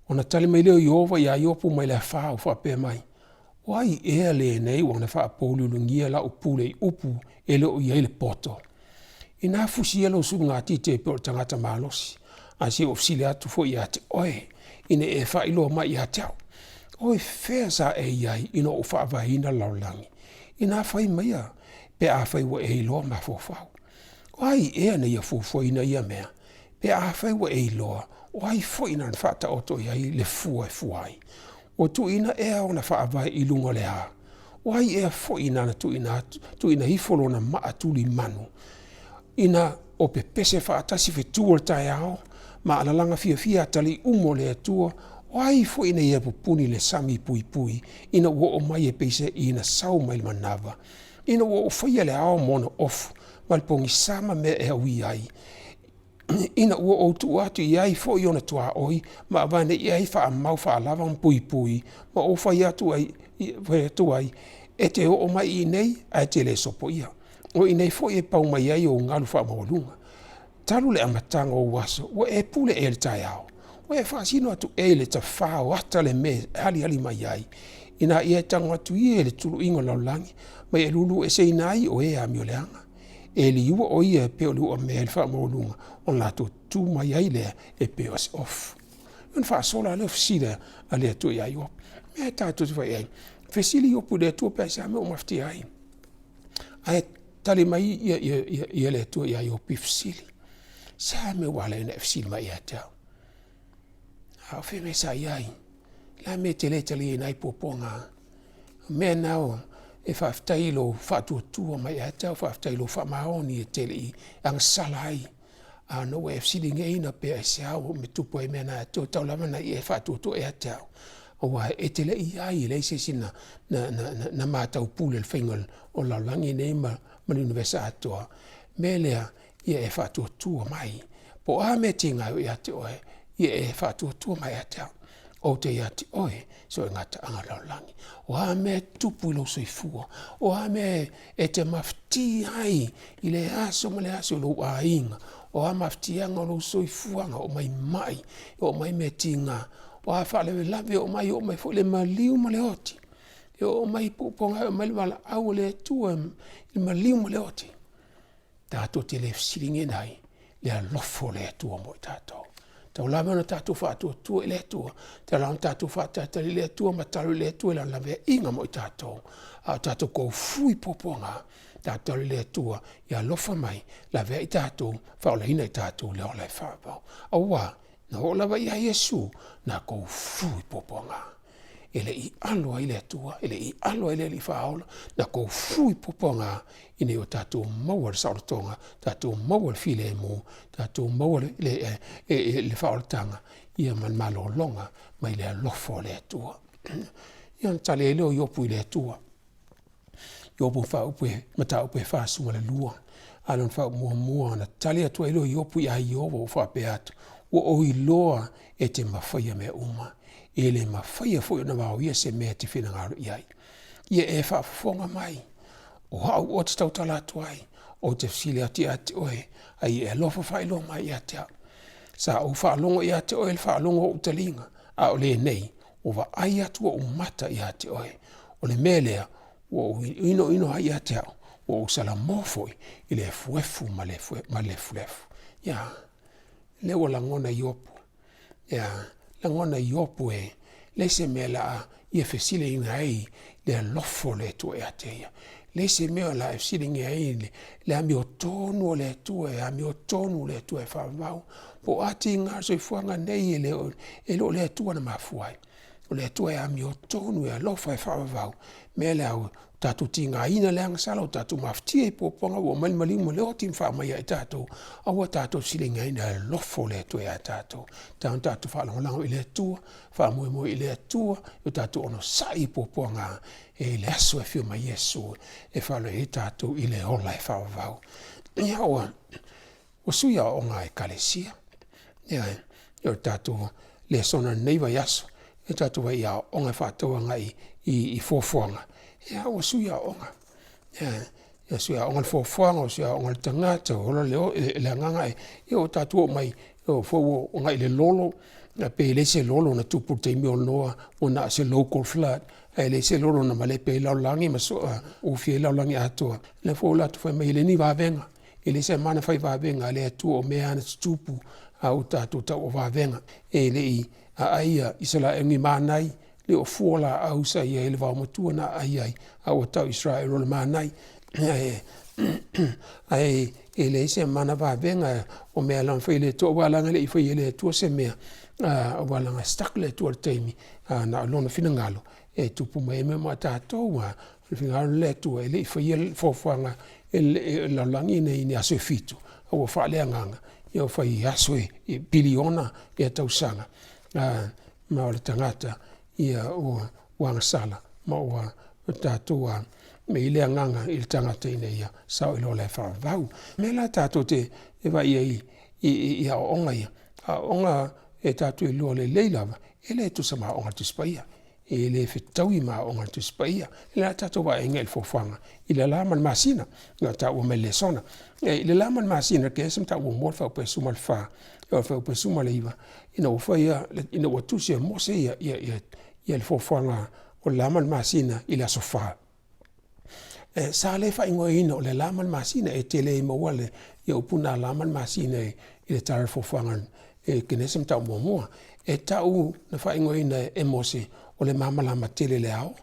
Ona tali mai lea o Ieova iā Iopu mai le afa ua faapea mai, O ai ea lenei ua na faapouliuligia lau pule i upu e le o i ai le poto? Inā fusi ia lou sulugatiti e pei o le tagata malosi, ae se i ou fesili atu foi ia te oe, ina ia e faailoa mai ia te au, o i fea sa e i ai ina ua ou faavaeina le lalolagi? Inā fai maia pe afai ua e iloa mafaufau. O ai ea na ia fuafuaina ia mea? Pe afai ua e iloa, o ai foi nana faataoto i ai le fua e fua ai? Ua tuuina ea ona faavae i luga o le a? O ai ea foi nana tuuina atu, tuuina ifo lona maa tuli manu? Ina o pepese faatasi fetu o le taeao, ma alalaga fiafia atalii uma o le Atua, o ai foi na ia pupuni le sami puipui, ina ua oo mai e pei ina sau mai le manava? Ina ua ou faia le ao ma ona ofu, ma le pogisa ma mea e aui ai, ina ua ou tuu atu i ai foi ona tuaoi, ma avane i ai faamau faalava ma puipui, ma ou fai atu ai, fai atu ai, e te oo mai i inei, ae te le sopoia. O i inei foi e pau mai ai ou galu faamaualuga. Talu le amataga o ou aso, ua e pule ea i le taeao? Ua e faasino atu ea i le tafā o ata le mea e halihali mai ai, ina ia e tago atu ia i le tuluiga o le lalolagi, ma ia e lūlū eseina ai o e amioleaga? E liua ʻo ia e pei o le uamea i le faamaualuga, ona latou tu mai ai lea e pei o se ofu. Ona faasola lea o fesili a le Atua iā Iopu. Mea e tatou te fai ai, fesili Iopu i le Atua pe aisea mea ua mafatia ai. Ae tali mai ia, ia, ia, ia le Atua iā Iopu i fesili. Se a mea ua ala ai ona e fesili mai ia te au? A o fea mea sa i ai? La mea te le taliaina ai puapuaga. O mea na o e faafetai i lou faatuatua mai ia te au, faafetai i lou faamaoni e te le i agasala ai. A ona ua e fesiligaina pe aisea ua me tupu ai mea na e tau lava na ia e faatuatua ia te au. Aua e te le i ai, e leai se isi na, na, na, na, na matau pule le faiga o lalolagi nei ma, ma le univesa atoa. Mea lea, ia e faatuatua mai. Po o a mea tiga e oo ia te oe, ia e faatuatua mai ia te au. Ou te ia te oe, so e gataaga lalolagi. O a mea e tupu i lou soifua, o a mea e te mafatia ai i le aso ma le aso i lou aiga, o a mafatiaga o lou soifuaga, oo mai mai, oo mai mea tiga, o a faalavelave oo mai, oo mai foi le maliu ma le oti. E oo mai puapuaga, e oo mai le valaau a le Atua i le maliu ma le oti. Tatou te le fesiligiina ai le alofa o le Atua mo i tatou. Tau lava ona tatou faatuatua i le Atua, tau lava ona tatou faatalitali i le Atua ma tatalo i le Atua i lana laveaiga mo i tatou. A o tatou koufui puapuaga, tatou tatalo i le Atua ia alofa mai, laveai tatou, faaolaina i tatou le ola e faavavau. Aua, na oo lava ia Iesu, na koufui puapuaga. E le i alo ai le Atua, e le i alo ai le Alii Faaola, na koufui puapuaga ina ia o tatou maua le saolotoga, tatou maua le filemu, tatou maua le, le, e, e, e, le faaolataga, ia ma le malologa mai le alofa o le Atua. Ia ona tali ai lea o Iopu i le Atua. Iopu mataupu e, mataupu e 42. A lona faaupu muamua ona tali atu ai lea o Iopu iā Ioba ua faapea atu, ua ou iloa e te mafaia mea uma, e le mafaia foi ona vaoia se mea e te finagalo i ai. Ia e faafofoga mai, o au oe te tautala atu ai, ou te fesili atu ia te oe, a ia e alofa faailoa mai ia te au. Sa ou faalogo ia te oe le faalogo o ou taliga, a o lenei, ua vaai atu ou mata ia te oe. O le mea lea ua ou inoino ai ia te au, ua ou salamo foi i le efuefu ma le lefulefu. Ia, lea ua lagona e Iopu, ia, lagona e Iopu e leai se mea o le a ia fesiliga ai le alofa o le Atua ia te ia. Leai se mea o le a e fesiligia ai le amiotonu a le Atua, e amiotonu le Atua e faavavau, po o a tiga o le soifuaga nei, e le o le Atua na mafua ai. O le Atua e amiotonu, e alofa e faavavau. O le mea lea ua tatou tigaina le agasala ua tatou mafatia i puapuaga ua aumai le maliu ma le oti ma faamai ia i tatou, aua tatou te fesiligaina le alofa o le Atua ia tatou. E tatau ona tatou faalagolago i le Atua, faamoemoe i le Atua, ia tatou onosai i puapuaga e i ai le aso e afio mai ai Iesu e faaaloalo ai tatou i le ola e faavavau. Ia ua sui aoaoga a Ekalesia, ioe, o le tatou lesona i lenei vaiaso, ia tatou vaai i aoaoga e faatatau agai i fuafuaga, ia ua sui aoaoga. Ua sui aoaoga i le fuafuaga, ua sui aoaoga i le tagata, ua ola le agaga, ia ua tatou oo mai foi ua agai i le lolo, pei e leai se lolo na tupu i le taimi o Noa, ua na o se local flood, ae leai se lolo na malepe ai le lalolagi ma ufi ai le lalolagi atoa. O lea foi ua latou fai mai e leai ni vavega, e leai se mana fai vavega a le Atua, o mea lava na tutupu a ua tatou taua o vavega. E le i aai ia Isaraelu i ni manai, e le o fua laau sa i ai i le vaomatua na aai ai, a ua tau e Isaraelu o le manai. Ae leai se mana vavega, o mea lava na fai e le Atua, aua leaga e le i faia e le Atua se mea, aua leaga e stuck le Atua i le taimi, na o lona finagalo e tupu mai ai mea uma a tatou. O le finagalo o le Atua e le i faia le fuafuaga o le lalolagi lenei i ni aso e fitu, a ua faaleagaga ua fai i aso e piliona tausaga, ma o le tagata ua agasala ma ua tatou e i ai le agaga i le tagata ina ia sao i le ola e faavavau. O le mea la tatou te vaai ai i aoaoga ia, o aoaoga e tatou te iloa lelei lava, e le tutusa ma aoaoga a le Tusi Paia, e le fetaui ma aoaoga a le Tusi Paia. O le a tatou vaai i le fuafuaga i le la ma le masina na taua mai i le lesona. I le la ma le masina i le Kenese mataupu 1 fuaiupu 14 e oo i le fuaiupu 19, ina ua faia, ina ua tusi e Mose le fuafuaga o le la ma le masina i le aso Fa, sa le faaigoaina o le la ma le masina, e te le maua ia upu na la ma le masina i le tala o le fuafuaga i Kenese mataupu 1. E tau na faaigoaina e Mose o le malamalama tele i le ao,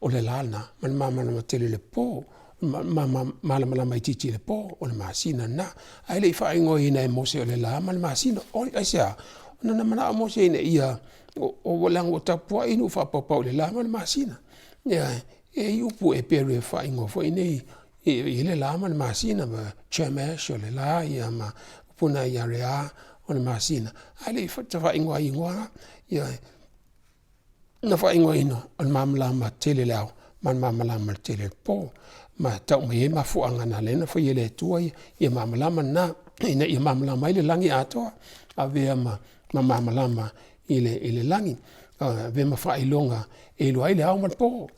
o le la lena, ma le malamalama tele i le po, malamalama itiiti i le po, o le masina lena. Ae le i faaigoaina e Mose o le la ma le masina. Aisea? Ona na manao Mose ina ia, leaga ua tapuai nuu faapaupau i le la ma le masina. Ioe, e i ai upu Eperu e faaigoa foi nei, e i ai le la ma le masina, Chemesh o le la ma upu na ia Rea o le masina, ae le i faaigoa i igoa. Ioe, na faaigoaina o le malamalama tele i le ao ma le malamalama tele i le po, ma tau mai ai mafuaaga na ala ai ona faia e le Atua ia malamalama na, ina ia malamalama ai le lagi atoa, avea ma malamalama i le lagi, avea ma faailoga e iloa ai le ao ma le po,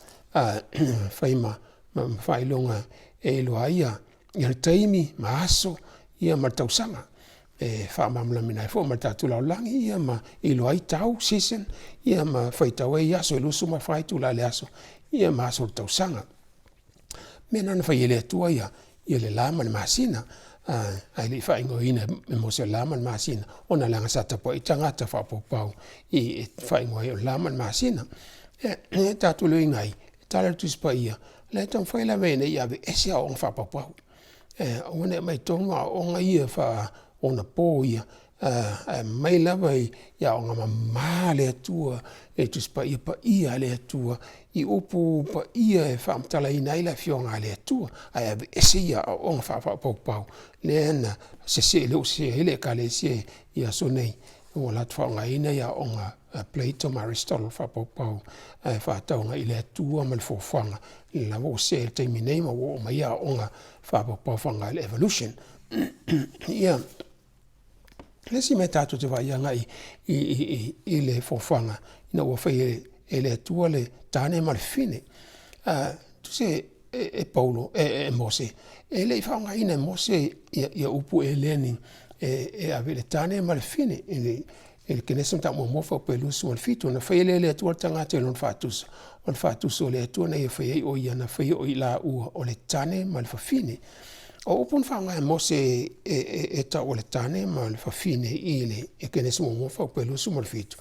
fai ma faailoga e iloa ai le taimi ma aso ma le tausaga e faamalamalamaina ai foi ma le tatou lalolagi ma iloa ai tau, season, ma faitau ai aso e 24 itula i le aso ma aso o le tausaga. O mea na na fai e le Atua ia le la ma le masina, ae le i faaigoaina e Mose o le la ma le masina, ona leaga sa tapuai tagata faapaupau e faaigoa ai o le la ma le masina. E tatou te iloaina ai, e tala le Tusi Paia, o la e taumafai lava ina ia aveese aoaoga faapaupau, aua ne i aumai i totonu aoaoga ia faaonapo ia, ae aumai lava i aoga mama a le Atua, le Tusi Paia paia a le Atua i upu paia e faamatalaina ai le Afioga a le Atua, ae aveese ia aoaoga faapaupau lea na sese, lea ua sese ai le Ekalesia i aso nei, ua latou faaaogaina aoaoga a Plato ma Aristotle faapaupau ae faatau agai i le Atua ma le fuafuaga, o lena ua sese ai i le taimi nei ma ua oo mai aoaoga faapaupau faaaoga i le evolution. Ia, le isi mea tatou te vaai agai i le fuafuaga ina ua fai e le Atua le tane ma le fafine, tusa e Paulo, e Mose, e le i faaaogaina e Mose ia upu eleni e ave i le tane ma le fafine. I le Kenese mataupu muamua fuaiupu e 27, ona faia lea e le Atua le tagata i lona faatusa, o le faatusa o le Atua na ia faia ai o ia na faia o i laua o le tane ma le fafine. O upu na faaaoga e Mose e, e, e, e tau o le tane ma le fafine i le Kenese muamua fuaiupu e 27,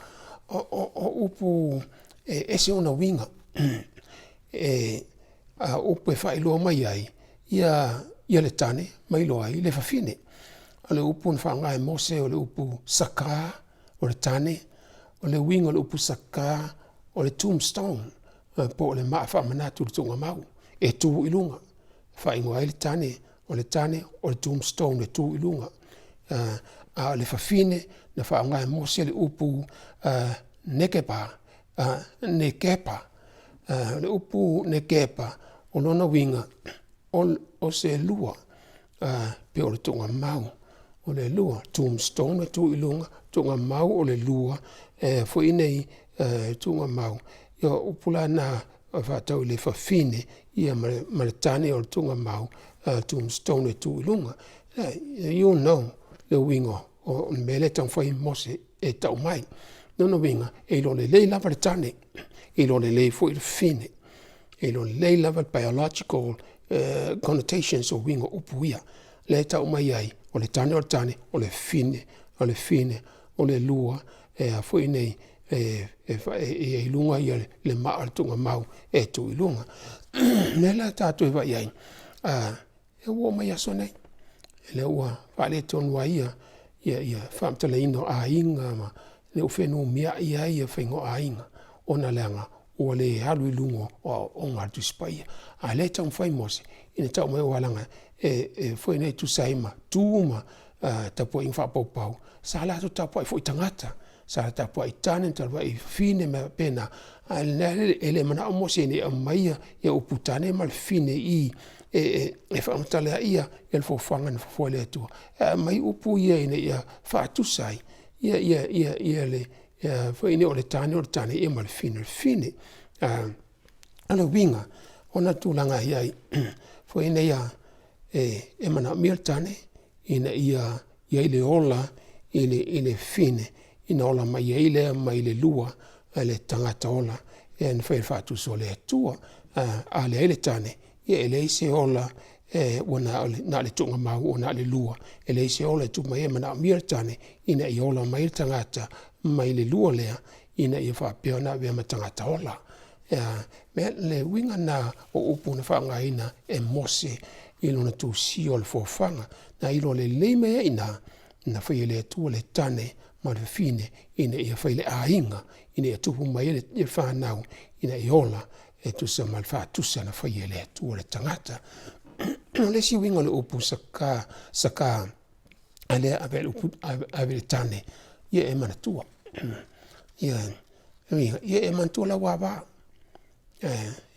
o, o, o upu e ese ona uiga. E, a upu e faailoa mai ai ia, ia le tane ma iloa ai le fafine. O le upu na faaaoga e Mose o le upu saka, o le tane, o le uiga o le upu saka o le tombstone, po o le maa faamanatu i le tuugamau e tu i luga. E faaigoa ai le tane, o le tane o le tombstone e tu i luga. A o le fafine na faaaoga e Mose le upu nekepa, nekepa. O le upu nekepa, o lona uiga o se lua, pe o le tuugamau o le lua, tombstone e tu i luga, tuugamau o le lua, e foi nei tuugamau. Ia o upu la na e faatatau i le fafine ia ma le tane o le tuugamau, tombstone e tu i luga. You know le uiga o le mea lea e taumafai e Mose e tau mai. Lona uiga, e iloa lelei lava le tane, e iloa lelei foi le fafine, e iloa lelei lava le biological connotations o uiga o upu ia. Lea e tau mai ai, o le tane o le tane, o le fafine o le fafine, o le lua, e a foi nei, e i ai i luga ia le maa o le tuugamau e tuu i luga. O lea la tatou e vaai ai, e ua oo mai aso nei, lea ua faaletonu ai ia, ia, ia faamatalaina o aiga ma lea ua fenumiai ai ia faiga o aiga, ona leaga ua le alu i luga o aoaoga a le Tusi Paia. A o lea e taumafai Mose ina tau mai aua leaga e, e foi nei tusa ai ma tu ma tapuaiga faapaupau, sa latou tapuai foi tagata, sa tapuai tane, tapuai fafine ma faapena, a e le manao Mose ina ia aumaia ia upu tane ma le fafine i i e faamatala ai ia le fofoga na fofoa e le Atua, e aumai upu ia ina ia faatusa ai ia ia ia ia le foi nei o le tane o le tane ia ma le fafine o le fafine. O le uiga ona tulaga i ai foi nei e manaomia le tane ina ia i ai le ola i le fafine ina ola mai ai lea mai le lua a le tagata ola e na fai faatusa o le Atua. A leai le tane, ia e leai se ola e ua na o le, na o le tuugamau ua na o le lua, e leai se ola e tuu mai ai, e manaomia le tane ina ia ola mai le tagata mai le lua lea ina ia faapea ona avea ma tagata ola. Ia, le uiga lena o upu na faaaogaina e Mose i lona tusia o le foafaga, na iloa lelei mai ai i ina, na faia e le Atua le tane ma le fafine ina ia fai le aiga, ina ia tupu mai ai le fanau, ina ia ola e tusa ma le faatusa na faia e le Atua le tagata. O le isi uiga o le upu saka, saka, a lea ave le upu, ave le tane, ia e manatua. Ia, ia e manatua lau ava. E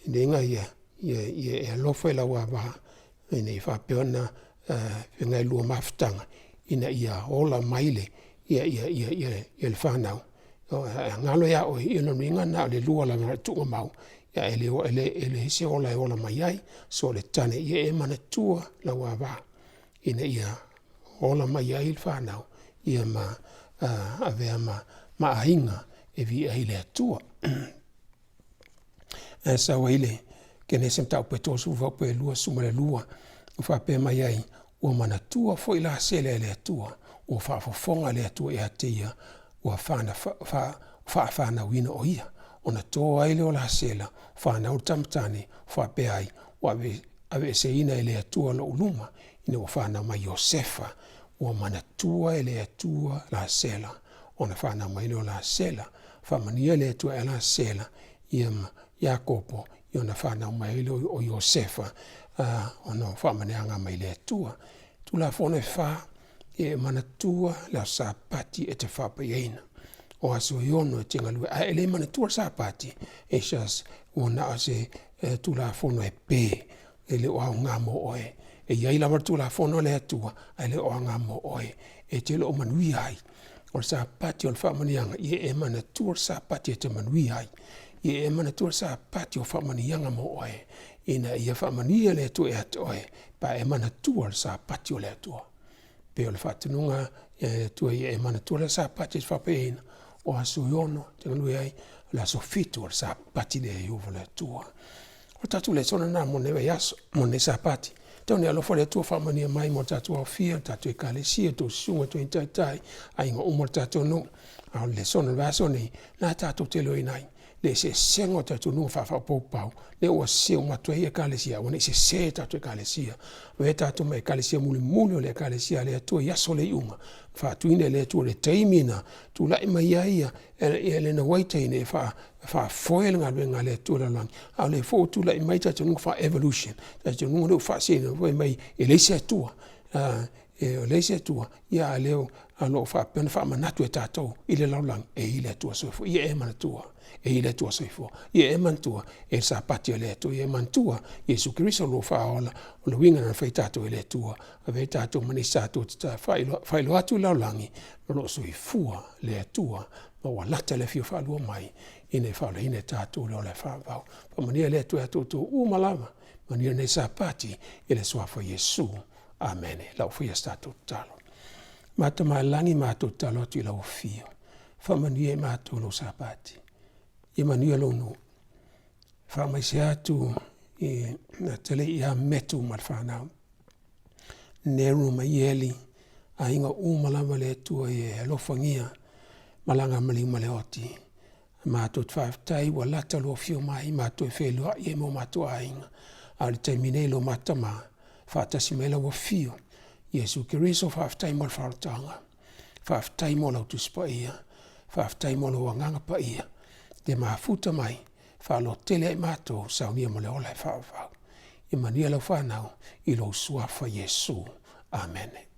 le ia, ia, ia e alofa i lau ava, ina ia faapea ona feagai lua mafutaga, ina ia ola mai le, ia, ia, ia, ia, ia le fanau. A galo ia oe, ia lona uiga na o le lua lava na o le tuugamau, ia e le, e le, e leai se ola e ola mai ai. So o le tane, ia e manatua lau ava, ina ia ola mai ai le fanau, ia ma avea ma, ma aiga e viia ai le Atua. Ae sau ai le Kenese mataupu e 30 fuaiupu e 22, ua faapea mai ai, ua manatua foi Lasela e le Atua, ua faafofoga le Atua ia te ia, ua faafanauina o ia. Ona to ai lea o Lasela, fanau le tama tane, faapea ai, ua aveeseina e le Atua lou luma, ina ua fanau mai Iosefa. Ua manatua e le Atua Lasela, ona fanau mai lea o Lasela. Faamanuia le Atua ia Lasela, ia ma Iakopo, ia ona fanau mai ai lea o Iosefa, ona o faamanuiaga mai le Atua. Tulafono e fa, ia e manatua le aso Sapati e te faapaiaina. O aso e ono e te galue, ae e le manatua le Sapati, it's just ua na o se Tulafono e pe, e le o aoga mo oe. E i ai lava le Tulafono a le Atua, ae le o aoga mo oe, e te le o manuia ai. O le Sapati o le faamanuiaga, ia e manatua le Sapati e te manuia ai. Ia e manatua le Sapati o faamanuiaga mo oe, ina ia faamanuia le Atua ia te oe, pe a e manatua le Sapati o le Atua. Pei o le faatonuga a le Atua ia e manatua le Sapati e te faapaiaina, o aso e 6 e te galue ai, o le aso 7 o le Sapati le Ieova le Atua. O le tatou lesona lena mo lenei vaiaso, mo lenei Sapati. Tau ina alofa le Atua faamanuia mai mo le tatou aofia, le tatou ekalesia, tou susuga i toeaina taitai, aiga uma o le tatou nuu. A o le lesona o le vaiaso lenei, lena tatou te iloaina ai le eseesega o talitonuga faafaapaupau lea ua sese uma atu ai ekalesia, aua ne i sese tatou ekalesia. Avea tatou ma ekalesia mulimuli o le ekalesia a le Atua i aso o le iuga, faatuina e le Atua i le taimi na tulai mai ai Elena Uaita ina ia faafoe le galuega a le Atua i le lalolagi, a o lea foi ua tulai mai talitonuga faa-evolution, talitonuga lea ua faasee fai mai e leai se Atua, e leai se Atua, a o lea o lo o faapea ona faamanatu e tatou i le lalolagi, e i ai le Atua soifua. Ia e manatua, e i ai le Atua soifua. Ia e manatua, e i ai le Sapati a le Atua. Ia e manatua, Iesu Keriso o lo o faaola, o le uiga lena na fai ai tatou e le Atua, avea ai tatou ma nisi tatou te faailoa atu i le lalolagi o lo o soifua le Atua ma ua lata le afio faalua mai ina ia faaolaina e tatou le ola e faavavau. Faamanuia le Atua ia te outou uma lava, manuia lenei Sapati i le suafa o Iesu. Amene. O le a ou faia se tatou tatalo. Matamai i le lagi, matou te tatalo atu i lau afio, faamanuia i matou i lau Sapati, ia manuia lou nuu, faamaise atu i le atalii ia Metu ma le fanau, Neru ma Ieli, aiga uma lava le Atua ia e alofagia malaga maliu ma le oti. Matou te faafetai ua lata lou afio mai matou te feiloai ai ma o matou aiga, a o le taimi nei lo ma Tama, faatasi mai lau Afio Iesu Keriso, faafetai mo le faaolataga, faafetai mo lau Tusi Paia, faafetai mo lou Agaga Paia e mafuta mai faalototele ai matou, saunia mo le ola e faavavau. Ia manuia lau fanau i lou suafa Iesu. Amene.